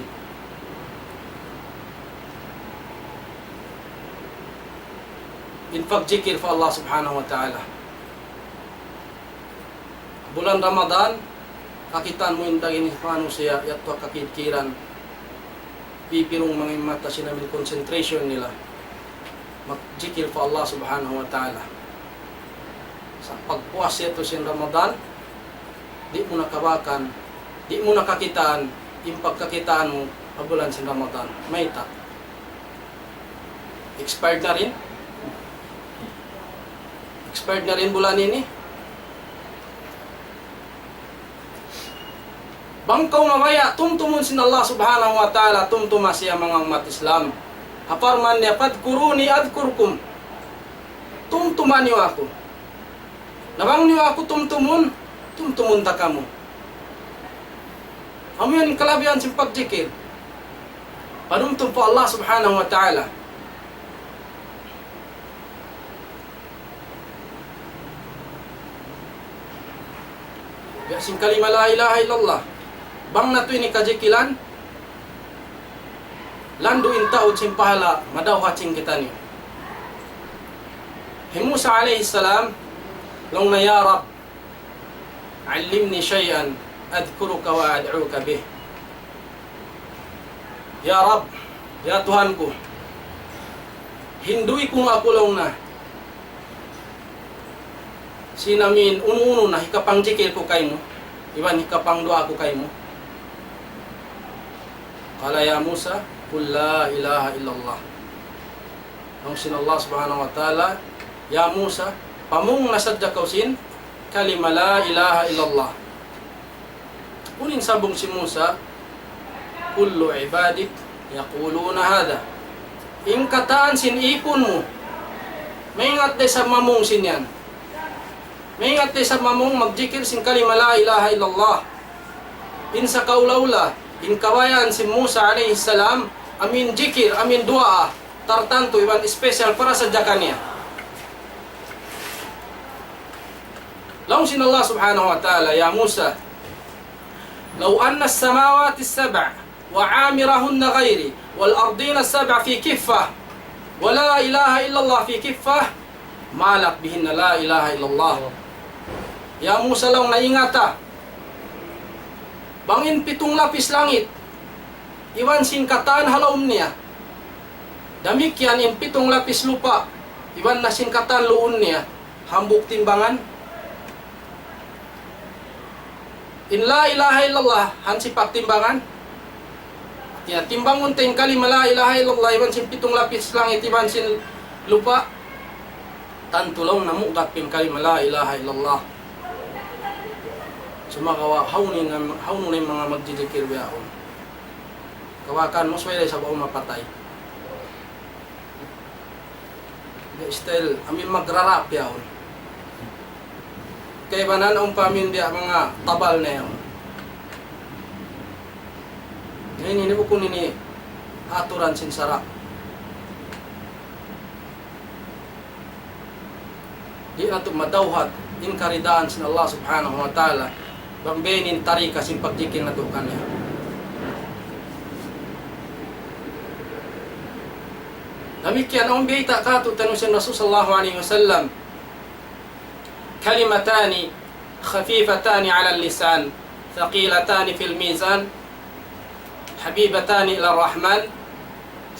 in pagjikil pa Allah Subhanahu wa Ta'ala. Bulan Ramadan, kakitaan mu in dayn ha manusiya', yadtu ha kakidkiran, pipirung manga mata sin amin concentration nila magjikil pa Allah Subhanahu wa Ta'ala. Sa' pagpuas yadtu sin Ramadan, di' mu na kabakan, di' mu na kakitaan in pagkakitaan mu ha bulan sin Ramadan. Mayta'? Expired na in, expired na in bulan ini. Bang kaw mabaya' tumtumun sin Allah Subhanahu wa Ta'ala, tumtuma siya, manga ummat Islam. Ha parman niya, "Fadhkuruni adhkurkum." Tumtuma niyu aku. Na bang niyu aku tumtumun, tumtumun ta kamu. Amu yan in kalabihan sin pagjikil. Panumtum pa Allah Subhanahu wa Ta'ala. Biya' sin kalima la ilaha illallah. Bang natu' ini kajikilan, landu' in taud sin pahala', madawhat sin kitaniyu. Hi Musa alayhi salam, laung niya, "Ya Rabb, علمني شيئا أذكرك وأدعوك به." "Ya Rabb, ya Tuhan ku, hinduy kunu' aku," laung niya, "sin amin unu-unu na hikapangjikil ku kaymu, iban hikapangduwaa ku kaymu." قال: "يا موسى، قل لا إله إلا الله." Laung sin Allah Subhanahu wa Ta'ala, "Ya Musa, pamung na sadja kaw sin kalima la ilaha illallah." Unu in sambung hi Musa, "كل عبادك يقولون هذا." In katan sin ipun mu, maingat da isab mamung sin yan. Maingat da isab mamung magjikil sin kalima la ilaha illallah. In sakaula-ula, in kabayaan hi Musa alayhi salam, amin jikil, amin duwaa, tartantu iban special para sadja kaniya. Laung sin Allah Subhanahu wa Ta'ala, "يا موسى، لو أن السماوات السبع وعامرهن غيري والأرضين السبع في كفة ولا إله إلا الله في كفة مالت بهن لا إله إلا الله." Ya Musa, laung niya, ingata. Bang in pitung lapis langit, iban sin katan ha lawm niya, damikkiyan in pitung lapis lupa', iban na sin katan luun niya, hambuuk timbangan. In la ilaha illallah, hansipak timbangan. Hāti niya, timbangun ta in kalima la ilaha illallah, iban sin pitung lapis langit, iban sin lupa'. Tantu laung niya muggat in kalima la ilaha illallah. Sumagawa', hawnu in, hawnu in manga magjijikil bihaun. Kawakan, mas way da isab awn mapatay. Di' style, amin magrarap yaun. Kaibanan awn pa amin biya' manga tabal na yaun. Na ini, ini bukun ini aturan sin sara'. Di' natu' madawhat in karidaan sin Allah Subhanahu wa Ta'ala, bang biya' ini in tarika sin pagjikil natu' kaniya. Damikkiyan awn biyayta' kātu'niyu sin Rasul sallallahu alayhi wasallam, كلمتان خفيفتان على اللسان ثقيلتان في الميزان حبيبتان إلى الرحمن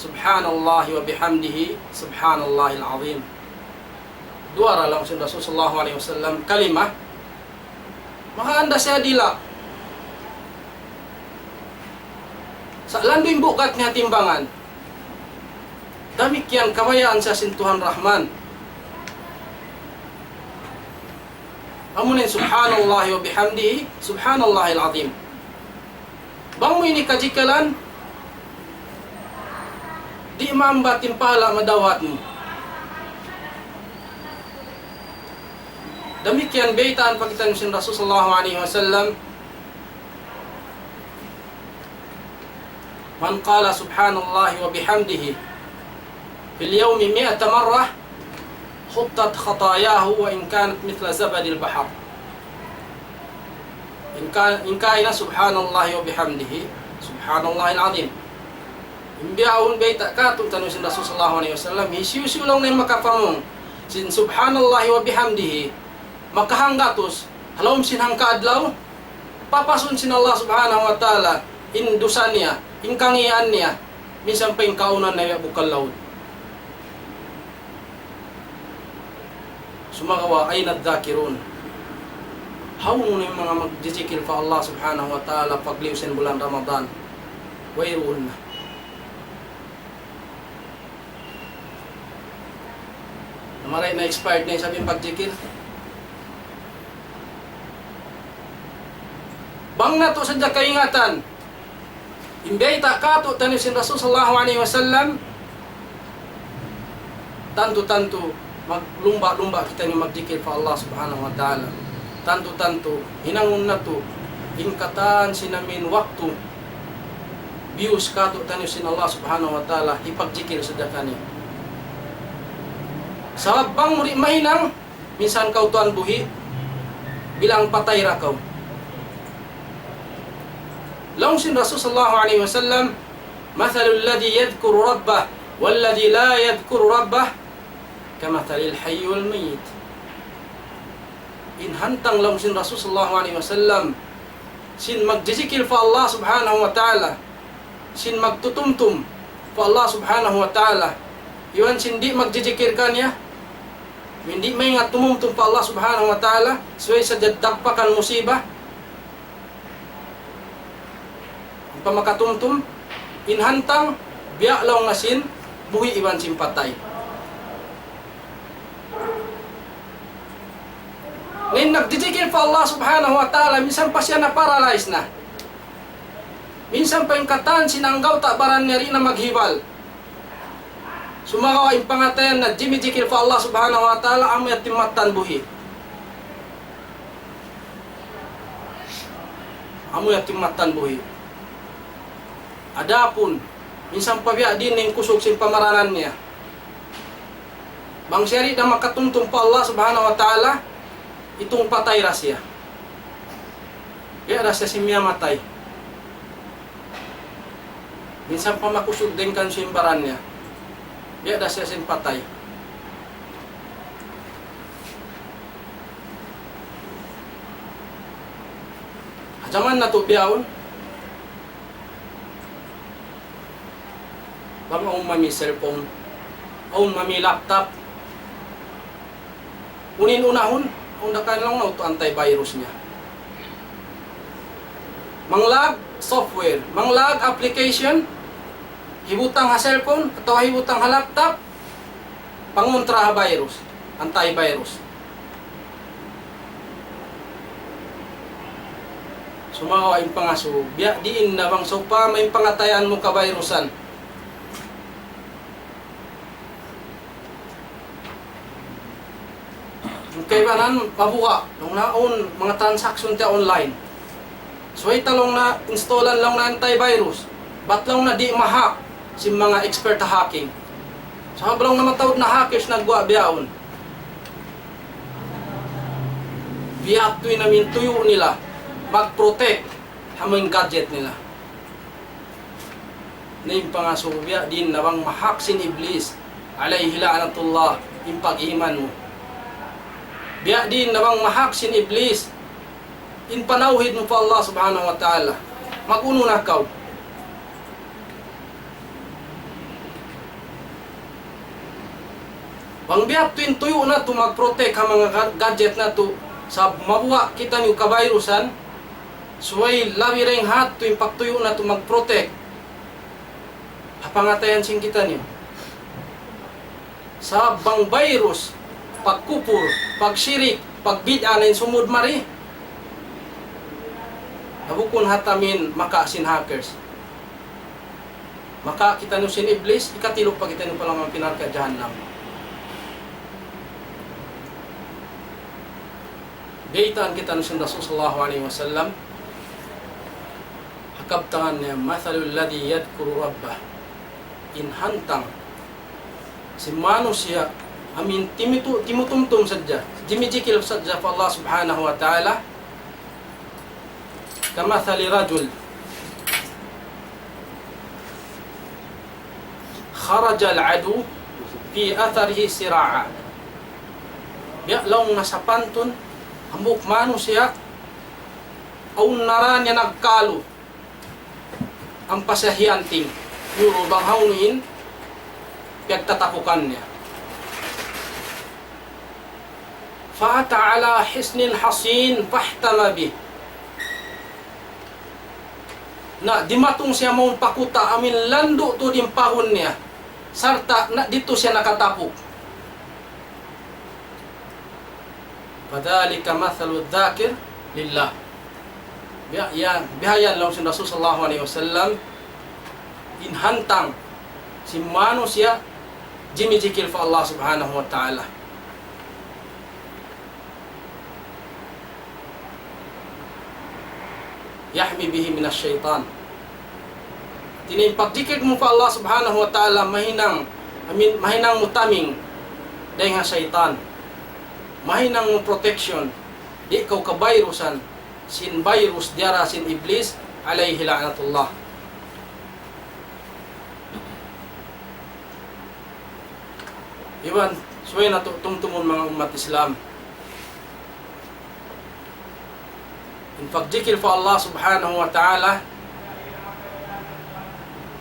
سبحان الله وبحمده سبحان الله العظيم. Duwa ra laung sin Rasul sallallahu alayhi wasallam kalima, makaandas siya dila'. Sa' landu' in bugat niya timbangan. Damikkiyan kabayaan siya sin Tuhan Rahman. Amu in سبحان الله وبحمده سبحان الله العظيم. Bang mu ini kajikilan, di' maambat in pahala' madawhat mu. Damikkiyan baytaan pa kitaniyu sin Rasul sallallahu alayhi wasallam, من قال سبحان الله وبحمده في اليوم مائة مرة حطت خطاياه وإن كانت مثل زبد البحر. In ka, in kaina سبحان الله وبحمده سبحان الله العظيم. In bihaun bayta' kātu'niyu sin Rasul sallallahu alayhi wasallam, hisiyu-siyu laung niya makapamung sin سبحان الله وبحمده, makahanggatus, ha lawm sin hangka adlaw, papasun sin Allah subhanahu wa ta'ala in dusa niya, in kangīan niya, minsan pa in kaunan niya bukal laud. Sumagawa', أين الذاكرون؟ Hawnu in manga magjijikil pa Allah subhanahu wa ta'ala pagliyu sin bulan Ramadan? Wayruun na. Namaray na, expired na isab in pagjikil. Bang natu' sadja kaingatan in bayta' kātu'niyu sin Rasul sallallahu alayhi wasallam, tantu-tantu maglumba'-lumba' kitaniyu magjikil pa Allah subhanahu wa ta'ala. Tantu-tantu hinangun natu' in katan sin amin waktu biyus kātu'niyu sin Allah subhanahu wa ta'ala, hipagjikil sadja kitaniyu. Sabab bang mu di' mahinang, minsan kaw tuwan buhi', bilang patay da kaw. Laung sin Rasul sallallahu alayhi wasallam, مثل الذي يذكر ربه والذي لا يذكر ربه كمثل الحي والميت. In hantang, laung sin Rasul sallallahu alayhi wasallam, sin magjijikil pa Allah subhanahu wa ta'ala, sin magtutumtum pa Allah subhanahu wa ta'ala, iban sin di' magjijikil kaniya, di' maingat tumumtum pa Allah subhanahu wa ta'ala, subay sadja dagpakan musiba. Ampa makatumtum, in hantang, biya' laung niya sin buhi' iban sin patay. Na in nagjijikil pa Allah subhanahu wa ta'ala, minsan pa siya na-paralyze na. Minsan pa in katan sin anggawta' baran niya di' na maghibal. Sumagawa' in pangatayan na jimijikil pa Allah subhanahu wa ta'ala, amu yan timmattan buhi'. Amu yan timmattan buhi'. Adapun, minsan pa biya' diin in kusug sin pamaranan niya. Bang siya di' na makatumtum pa Allah subhanahu wa ta'ala, itung patay da siya. Biya' da siya sin miyatay. Minsan pa makusug dayn kan sin baran niya. Biya' da siya sin patay. Ha jaman natu' bihaun, bang awn mami cellphone, awn mami laptop, unu in unahun, awn da kan laung niya antivirus niya. Manglag software, manglag application, hibutang ha cellphone, atawa hibutang ha laptop, pangontra ha virus, antivirus. Sumagawa' in pangasubu, biya' diin na bang sawpama in pangatayan mu kabayrusan. In kaibanan, mabuga', laung niya awn manga transaction ta online. Subay ta laung niya installan laung niya antivirus. Bat laung niya di' ma-hack sin manga expert ha hacking. Sabab laung niya mataud na hackers nagguwa' bihaun. Biya' tuud in amin tuyu' nila mag-protect ha manga gadget nila. Na in pangasubu, biya' diin na bang ma-hack sin Iblis, alayhi la'natullah, in pag-iman mu. Biya' diin na bang ma-hack sin Iblis in panawhid mu pa Allah subhanahu wa ta'ala. Mag-unu na kaw? Bang biya' tuud in tuyu' natu' mag-protect ha manga ga-, gadget natu', sabab mabuga' kitaniyu kabayrusan, subay labi dayn ha yadtu in pagtuyu' natu' mag-protect ha pangatayan sin kitaniyu. Sabab bang virus, pagkupur, pagshirik, pagbid'a na in sumud mari, na bukun ha ta amin maka sin hackers. Maka kitaniyu sin Iblis, ikatilu' pa kitaniyu pa lawm api narka' jahannam. Baytaan kitaniyu sin Rasul sallallahu alayhi wasallam, ha kabtangan niya, مثل الذي يذكر ربه. In hantang sin manusiya', amu in timitu-, timutumtum sadja, jimijikil sadja pa Allah Subhanahu wa Ta'ala, كمثل رجل خرج العدو في أثره سراعا. Biya' laung niya sapantun, hambuuk manusiya', awn na ra niya nagkalu ampa siya hiyanting, yuru bang hawnu in piyagtatapukan niya. فأتى على حصن حصين فاحتمى به. Na dimatung siya mawn pa kuta' amu in landu' tuud in pahun niya, sarta' na didtu siya nakatapuk. فذلك مثل الذاكر لله. Biya' yan, biya' yan laung sin Rasul sallallahu alayhi wasallam, in hantang sin manusiya' jimijikil pa Allah Subhanahu wa Ta'ala. يحمي به من الشيطان. Hāti niya in pagjikil mu pa Allah Subhanahu wa Ta'ala, mahinang, amu in, mahinang mu taming dayn ha saytan. Mahinang mu protection, di' kaw kabayrusan sin virus diyara sin Iblis, alayhi la'natullah. Iban, subay natu' tumtumun manga ummat Islam. In pagjikil pa Allah Subhanahu wa Ta'ala,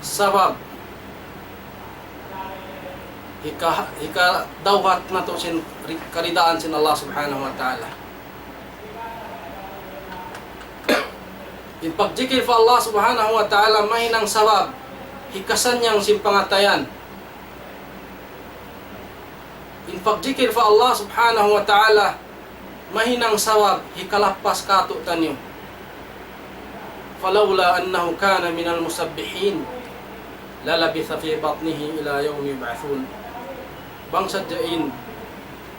sabab hika-, hikadawhat natu' sin ri-, karidaan sin Allah Subhanahu wa Ta'ala. In pagjikil pa Allah Subhanahu wa Ta'ala mahinang sabab hikasannyang sin pangatayan. In pagjikil pa Allah Subhanahu wa Ta'ala mahinang sabab hikalappas kātu'niyu. فلولا أنه كان من المسبحين للبث في بطنه إلى يوم يبعثون. Bang sadja in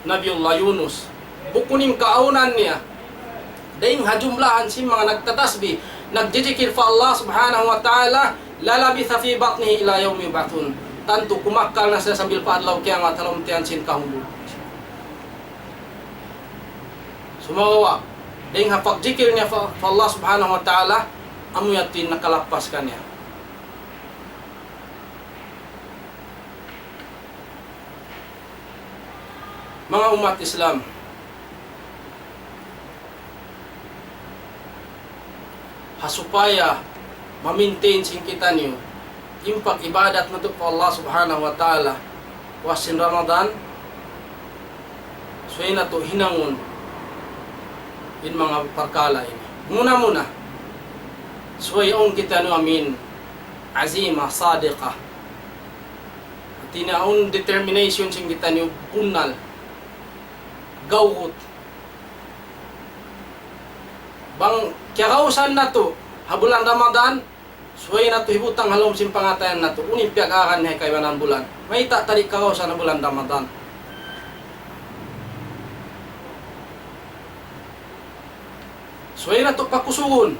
Nabiullah Yunus, bukun in kaawnan niya dayn ha jumlahan sin manga nagtatasbih, nagjijikil pa Allah Subhanahu wa Ta'ala, للبث في بطنه إلى يوم يبعثون. Tantu kumakkal na siya sambil pa adlaw kiyamat ha lawm tiyan sin kahundul. Sumagawa', dayn ha pagjikil niya pa, pa Allah Subhanahu wa Ta'ala, amu yadtu in nakalappas kaniya. Manga ummat Islam, ha supaya ma-maintain sin kitaniyu in pag-ibadat natu' pa Allah Subhanahu wa Ta'ala puas sin Ramadan, subay natu' hinangun in manga parkala' ini. Muna-muna, subay awn kitaniyu amu in azima sadiqa. Hāti niya awn determination sin kitaniyu bunnal. Gawgut. Bang kiyagausan natu' ha bulan Ramadan, subay natu' hibutang ha lawm sin pangatayan natu'. Unu in piyag-aran niya ha kaibanan bulan. Mayta' ta di' kagausan ha bulan Ramadan. Subay natu' pakusugun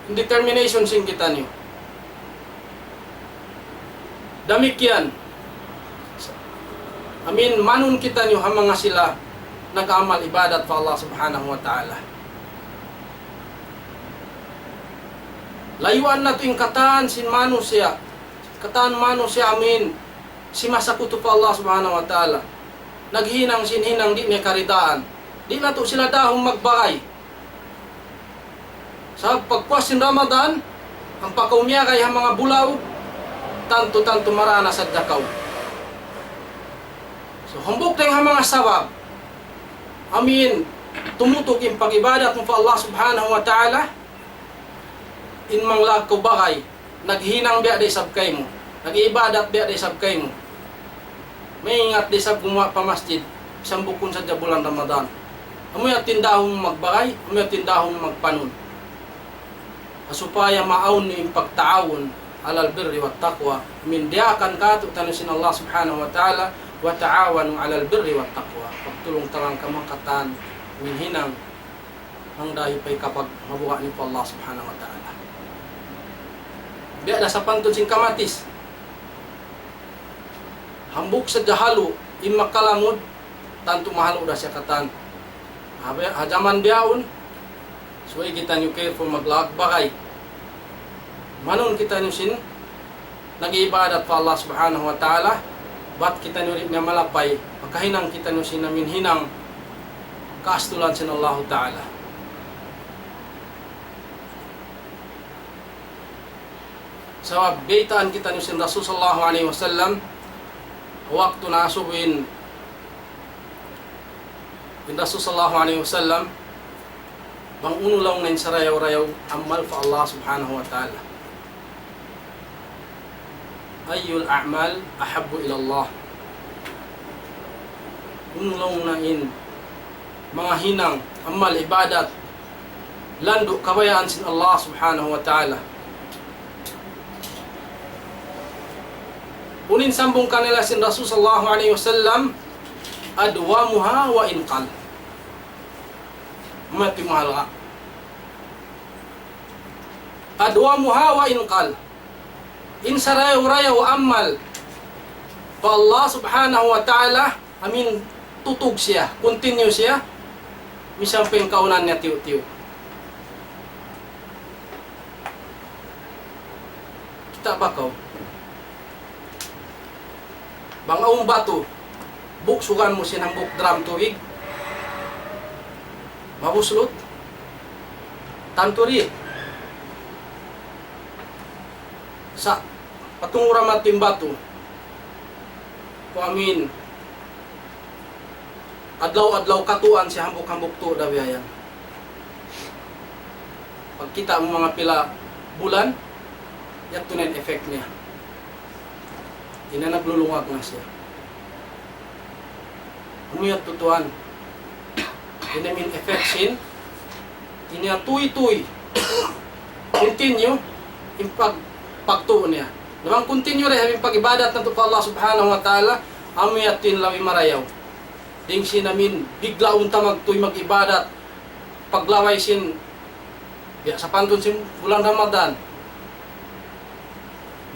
in determination sin kitaniyu. Damikkiyan, amu in manun kitaniyu ha manga sila nag-amal ibadat pa Allah Subhanahu wa Ta'ala. Layuan natu' in katan sin manusiya', katan manusiya' amu in simasakutu pa Allah Subhanahu wa Ta'ala. Naghinang sin hinang di' niya karidaan. Di' natu' sila dahun magbagay. Sabab pagpuas sin Ramadan, ampa kaw miyagay ha manga bulaw, tantu-tantu marā na sadja kaw. So, hambuuk dayn ha manga sabab, amu in tumutuk in pag-ibadat mu pa Allah Subhanahu wa Ta'ala, in manglag kaw bagay, naghinang biya' da isab kaymu, nag-ibadat biya' da isab kaymu. Maingat da isab gumuwa' pa masjid, bisan bukun sadja bulan Ramadan. Amu yadtu in dahun magbagay, amu yadtu in dahun magpanun. Ha supaya maawn in pagtaawun alal birri wat taqwa. Amu in diyaakan kātu'niyu sin Allah Subhanahu wa Ta'ala, وتعاونوا على البر والتقوى. Pagtulung-tabangan kamu ha katan amu in hinang hangkan da hipay kapag mabuga' niyu pa Allah Subhanahu wa Ta'ala. Biya' da sapantun sin kamatis. Hambuuk sadja halu', in makalamud, tantu mahalu' da siya katan. Ha, biya', ha jaman bihaun, subay kitaniyu careful maglawag bagay. Manun kitaniyu sin nag-iibadat pa Allah Subhanahu wa Ta'ala, bat kitaniyu di' niya malapay, makahinang kitaniyu sin amin hinang kaastulan sin Allahu Ta'ala. Sabab baytaan kitaniyu sin Rasul sallallahu alayhi wasallam, waktu naasubu in, in Rasul sallallahu alayhi wasallam, bang unu laung niya in sarayaw-rayaw amal pa Allah Subhanahu wa Ta'ala. أي الأعمال أحب إلى الله؟ Unu laung niya in manga hinang, amal, ibadat, landu' kabayaan sin Allah Subhanahu wa Ta'ala. Unu in sambung kanila sin Rasul sallallahu alayhi wasallam, أدومها وإن قل. Mati mahal ka. أدومها وإن قل. In sarayaw-rayaw amal pa Allah Subhanahu wa Ta'ala, amin tutug siya, continue siya, misan pa in kaunan niya tiyu'-tiyu'. Kita' ba kaw? Bang awn batu, buksugan mu sin hambuuk drum tubig, mabuslut, tantu di'. Sa' patunguran mu in batu, kuwan, amin, adlaw-adlaw katuan siya hambuuk-hambuuk tu' da biya' yan. Pagkita' mu manga pila bulan, yadtu na in effect niya. Di' na naglulungag na siya. Amu yadtu tuwan. Di' na in effect sin, di' niya tuy-tuy. Continue in pag-, pagtuo niya. Na bang continue da in pag-ibadat natu' pa Allah Subhanahu wa Ta'ala, amu yadtu in labi marayaw. Dayn sin amin, bigla unta magtuy mag-ibadat, paglaway sin, biya' sapantun sin bulan Ramadan.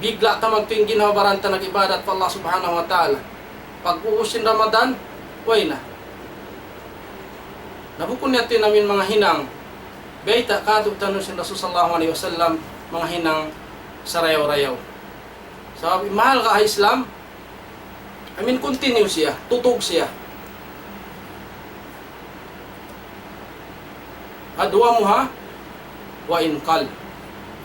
Bigla ta magtuy in ginhawa-baran ta nag-ibadat pa Allah Subhanahu wa Ta'ala. Pag-ubus sin Ramadan, way na. Na bukun niya yadtu in amin manga hinang, bayta' kātu'niyu sin Rasul sallallahu alayhi wasallam, manga hinang sarayaw-rayaw. Sabab in mahal ka ha Islam, amin continue siya, tutug siya. أدومها وإن قل.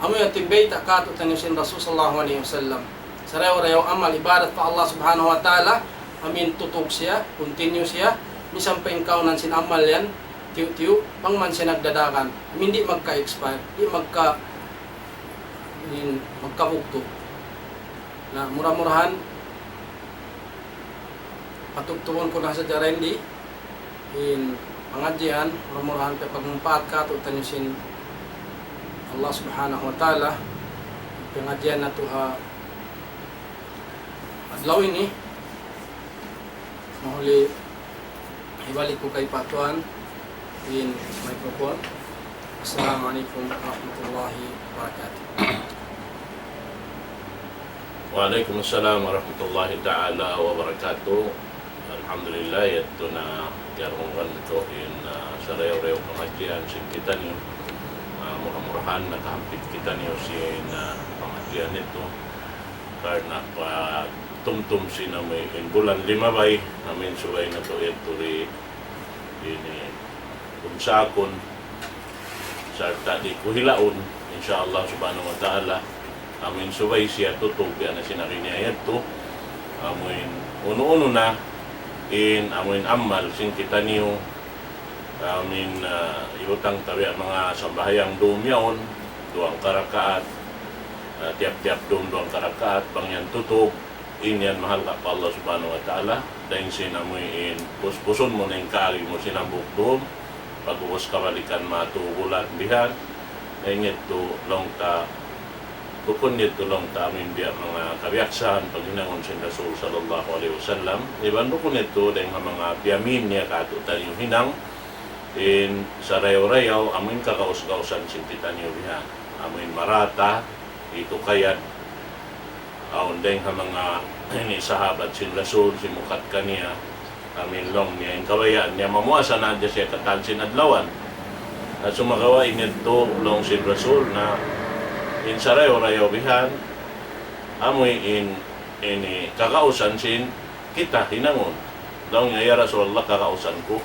Amu yadtu in bayta' kātu'niyu sin Rasul sallallahu alayhi wasallam. Sarayaw-rayaw amal ibadat pa Allah Subhanahu wa Ta'ala, amin tutug siya, continue siya, misan pa in kaunan sin amal yan, tiyu'-tiyu', bang man siya nagdadagan, amin di' magka-expire, di' magka-, in, magkabugtu'. Na mura-murahan, patugtugun ku na sadja dayn di in pangadjian, mura-murahan pagmumpaat kātu'niyu sin Allah Subhanahu wa Ta'ala, pangadjian natu' ha adlaw ini. Mahuli hibalik ku kay pa tuwan in microphone. Assalamu alaykum warahmatullahi wabarakatuh. Wa alaykum assalam warahmatullahi ta'ala wabarakatuh. Alhamdulillah, yadtu na kiyarungugan natu' in, ah, sarayaw-rayaw pangadjian sin kitaniyu. Ah, mura-murahan nakahampit kitaniyu sin, ah, pangadjian yadtu. Karna' pa tumtum sin amu in bulan limabay, amu in subay natu' yadtu di ini, kumsakun, sarta' di' ku hilaun, insya Allah subhanahu wa ta'ala, amu in subay siya tutug, biya' na sin agi niya yadtu, amu in unu-unu na, in amu in amal sin kitaniyu, amu in, ah, iyutang ta biya' manga sambahayang dum yaun, duwang karakaat, ah, tiyap-tiyap dum duwang karakaat, bang yan tutug, in yan mahalga' pa Allah subhanahu wa ta'ala, dayn sin amu in puspusun mu na in kaagi mu sin hambuuk dum, pag'ubus kabalikan matu bulan bihan, dayn yadtu laung ta, bukun yadtu laung ta amu in biya' manga kabiyaksahan paghinangun sin Rasul sallallahu alayhi wasallam, iban bukun yadtu dayn ha manga biyamin niya kātu'niyu hinang, In sarayaw-rayaw, amuin kagaus-gausan sin kitaniyu bihan. Amuin marata, itu kayad, awn dayng ha manga ini sahabat sin Rasul, simukat kaniya, amuin laung niya, in kabayaan niya, mamuasa na hadja siya katan sin adlawan. Na sumagawa' in yadtu laung sin Rasul na in sarayaw-rayaw bihan, amuin ini kagausan sin kita hinangun. Laung niya, "Ya Rasulullah, kagausan ku."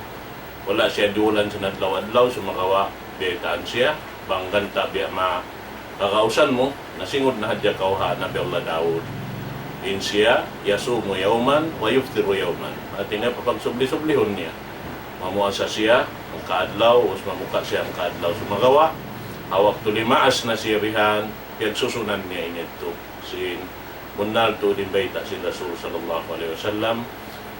Wala' siya diyulan sin adlaw-adlaw, sumagawa' biyaytaan siya, bang ganta' biya' ma kagausan mu, nasingud na hadja kaw ha Nabi Allah Daud. In siya, يصوم يوما ويفطر يوما. Hati niya, papagsubli-sublihun niya. Mamuasa siya hangka adlaw, us mamuka siya hangka adlaw. Sumagawa', ha waktu limaas na siya bihan, piyagsusunan niya in yadtu. Sin bunnal tuud in bayta' sin Rasul sallallahu alayhi wasallam,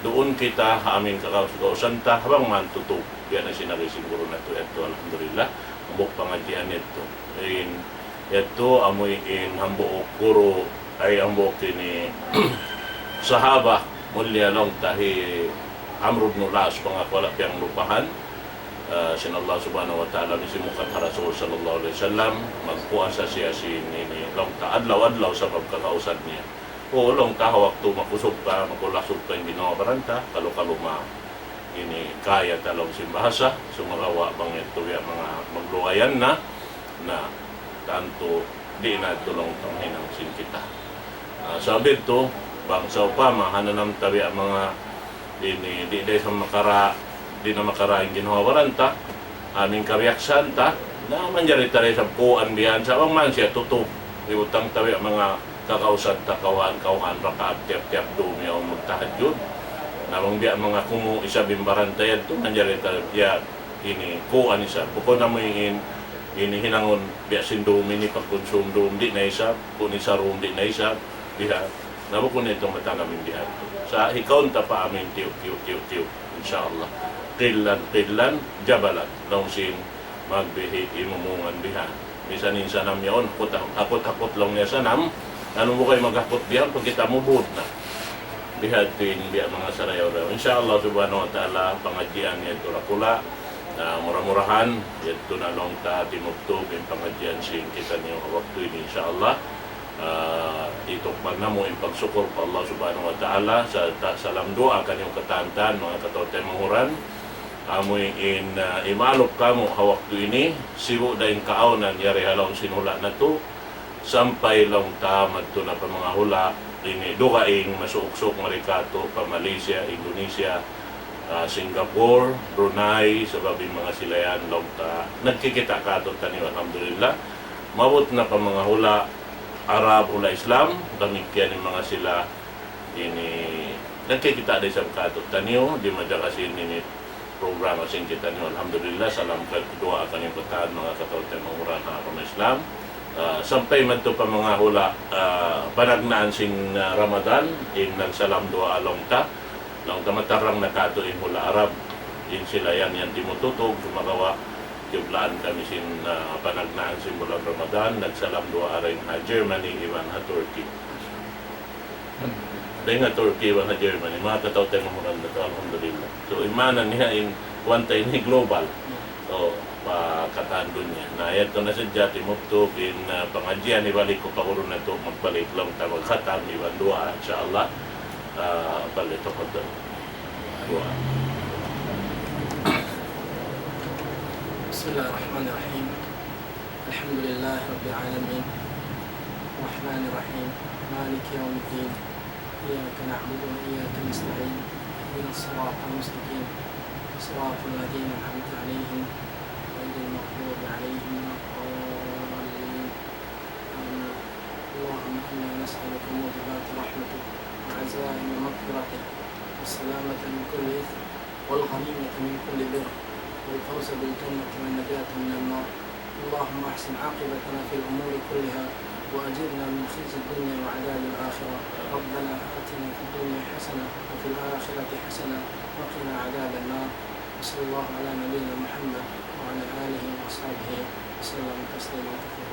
duun kita ha amin kagaus-gausan ta, ha bang man tutug. Biya' na sin agi sin guru natu' yadtu, alhamdulillah, hambuuk pangadjian yadtu. In yadtu, amuin hambuuk guru, ay hambuuk ini sahaba, mulliya laung ta hi Amr ibn al-As, bang aku wala' piyanglupahan, ah, sin Allah Subhanahu wa Ta'ala, misimukat ha Rasul sallallahu alayhi wasallam, magpuasa siya sin ini, laung ta adlaw-adlaw sabab kagausan niya. Uu, laung ta ha waktu makusug pa, makulasug pa in ginhawa-baran ta, kalu-kalu ma ini kaya ta laung sin bahasa, sumagawa' bang yadtu biya' manga magluwayan na, na tantu di' na yadtu laung ta mahinang sin kita. Ah, sabab yadtu, bang sawpama, hananam ta biya' manga ini, di' da isab makara, di' na makara in ginhawa-baran ta, amin kabiyaksahan ta, na manjari ta da isab kuan bihan, sa' bang man siya tutug, hibutang ta biya' manga kagausan ta kawhaan-kawhaan rakaat tiyap-tiyap dum yaun magtahajjud. Na bang biya' manga kumu' isab in baran ta yadtu, manjari ta biya' ini kuan isab. Bukun amuin ini hinangun biya' sin dum ini pagkunsum dum, di' na isab, kun isab dum, di' na isab, bihan. Na bukun na itu matanam in bihan tu. Sa' hikaun ta pa amin tiyuk, tiyuk, tiyuk, tiyuk. Insya Allah. Qillan, qillan, jabalan. Laung sin magbihi' imumungan bihan. Misan in sanam yaun, hakut, hakut, hakut laung niya sanam. Unu bukun maghakut bihan, pagkita' mu bud na. Bihan tu in biya' manga sarayaw-rayaw. Insya Allah Subhanahu wa Ta'ala, pangadjian yadtu dakula'. Na mura-murahan, yadtu na laung ta timubtub in pangadjian sin kitaniyu ha waktu ini, insya Allah. Ah, itukbal namu' in pagsukur pa Allah Subhanahu wa Ta'ala, sarta' salam duwaa kaniyu katan-katan, manga kataymanghuran. Amuin, ah, imalup kamu' ha waktu ini, sibu' da in kaawnan yari ha lawm sin hula' natu', sampay laung ta madtu na pa manga hula' ini dugaing masuuk-suuk mari katu' pa Malaysia, Indonesia, ah, Singapore, Brunei, sabab in manga sila yan laung ta nagkikita' katu'taniyu, alhamdulillah. Maabut na pa manga hula' Arab, hula' Islam, damikkiyan in manga sila ini nagkikita' da isab katu'taniyu, di' majaga sin ini programa sin kitaniyu. Alhamdulillah, salam ka-, duwaa kaniyu katan, manga kataymanghuran ha agama Islam. Ah, sampay madtu pa manga hula', ah, panagnaan sin, ah, Ramadan, in nagsalam duwaa laung ta. Laung ta matarrang na katu' in hula' Arab. In sila yan, yan timututug, sumagawa', tiyublaan kami sin, ah, panagnaan sin bulan Ramadan, nagsalam duwaa dayn ha Germany, iban ha Turkey. Dayn ha Turkey, iban ha Germany, manga kataymanghuran natu', alhamdulillah. So, in maana niya in kuwan ta ini global. So, pa katan dunya. Na, yadtu na sadja timubtub in, ah, pangadjian, hibalik ku pa guru natu', magbalik laung ta magkhatam, iban duwaa, insya Allah. Ah, balik, tafaddal. Duwaa. بسم الله الرحمن الرحيم. الحمد لله رب العالمين. الرحمن الرحيم. مالك يوم الدين. إياك نعبد وإياك نستعين. اهدنا الصراط المستقيم. صراط الذين أنعمت عليهم غير المغضوب عليهم ولا الضالين. آمين. اللهم إنا نسألك موجبات رحمتك وعزائم مغفرتك والسلامة من كل إثم والغنيمة من كل بر والفوز بالجنة والنجاة من النار. اللهم أحسن عاقبتنا في الأمور كلها وأجرنا من خزي الدنيا وعذاب الآخرة. ربنا آتنا في الدنيا حسنة وفي الآخرة حسنة وقنا عذاب النار. وصلى الله على نبينا محمد وعلى آله وأصحابه وسلم تسليما كثيرا.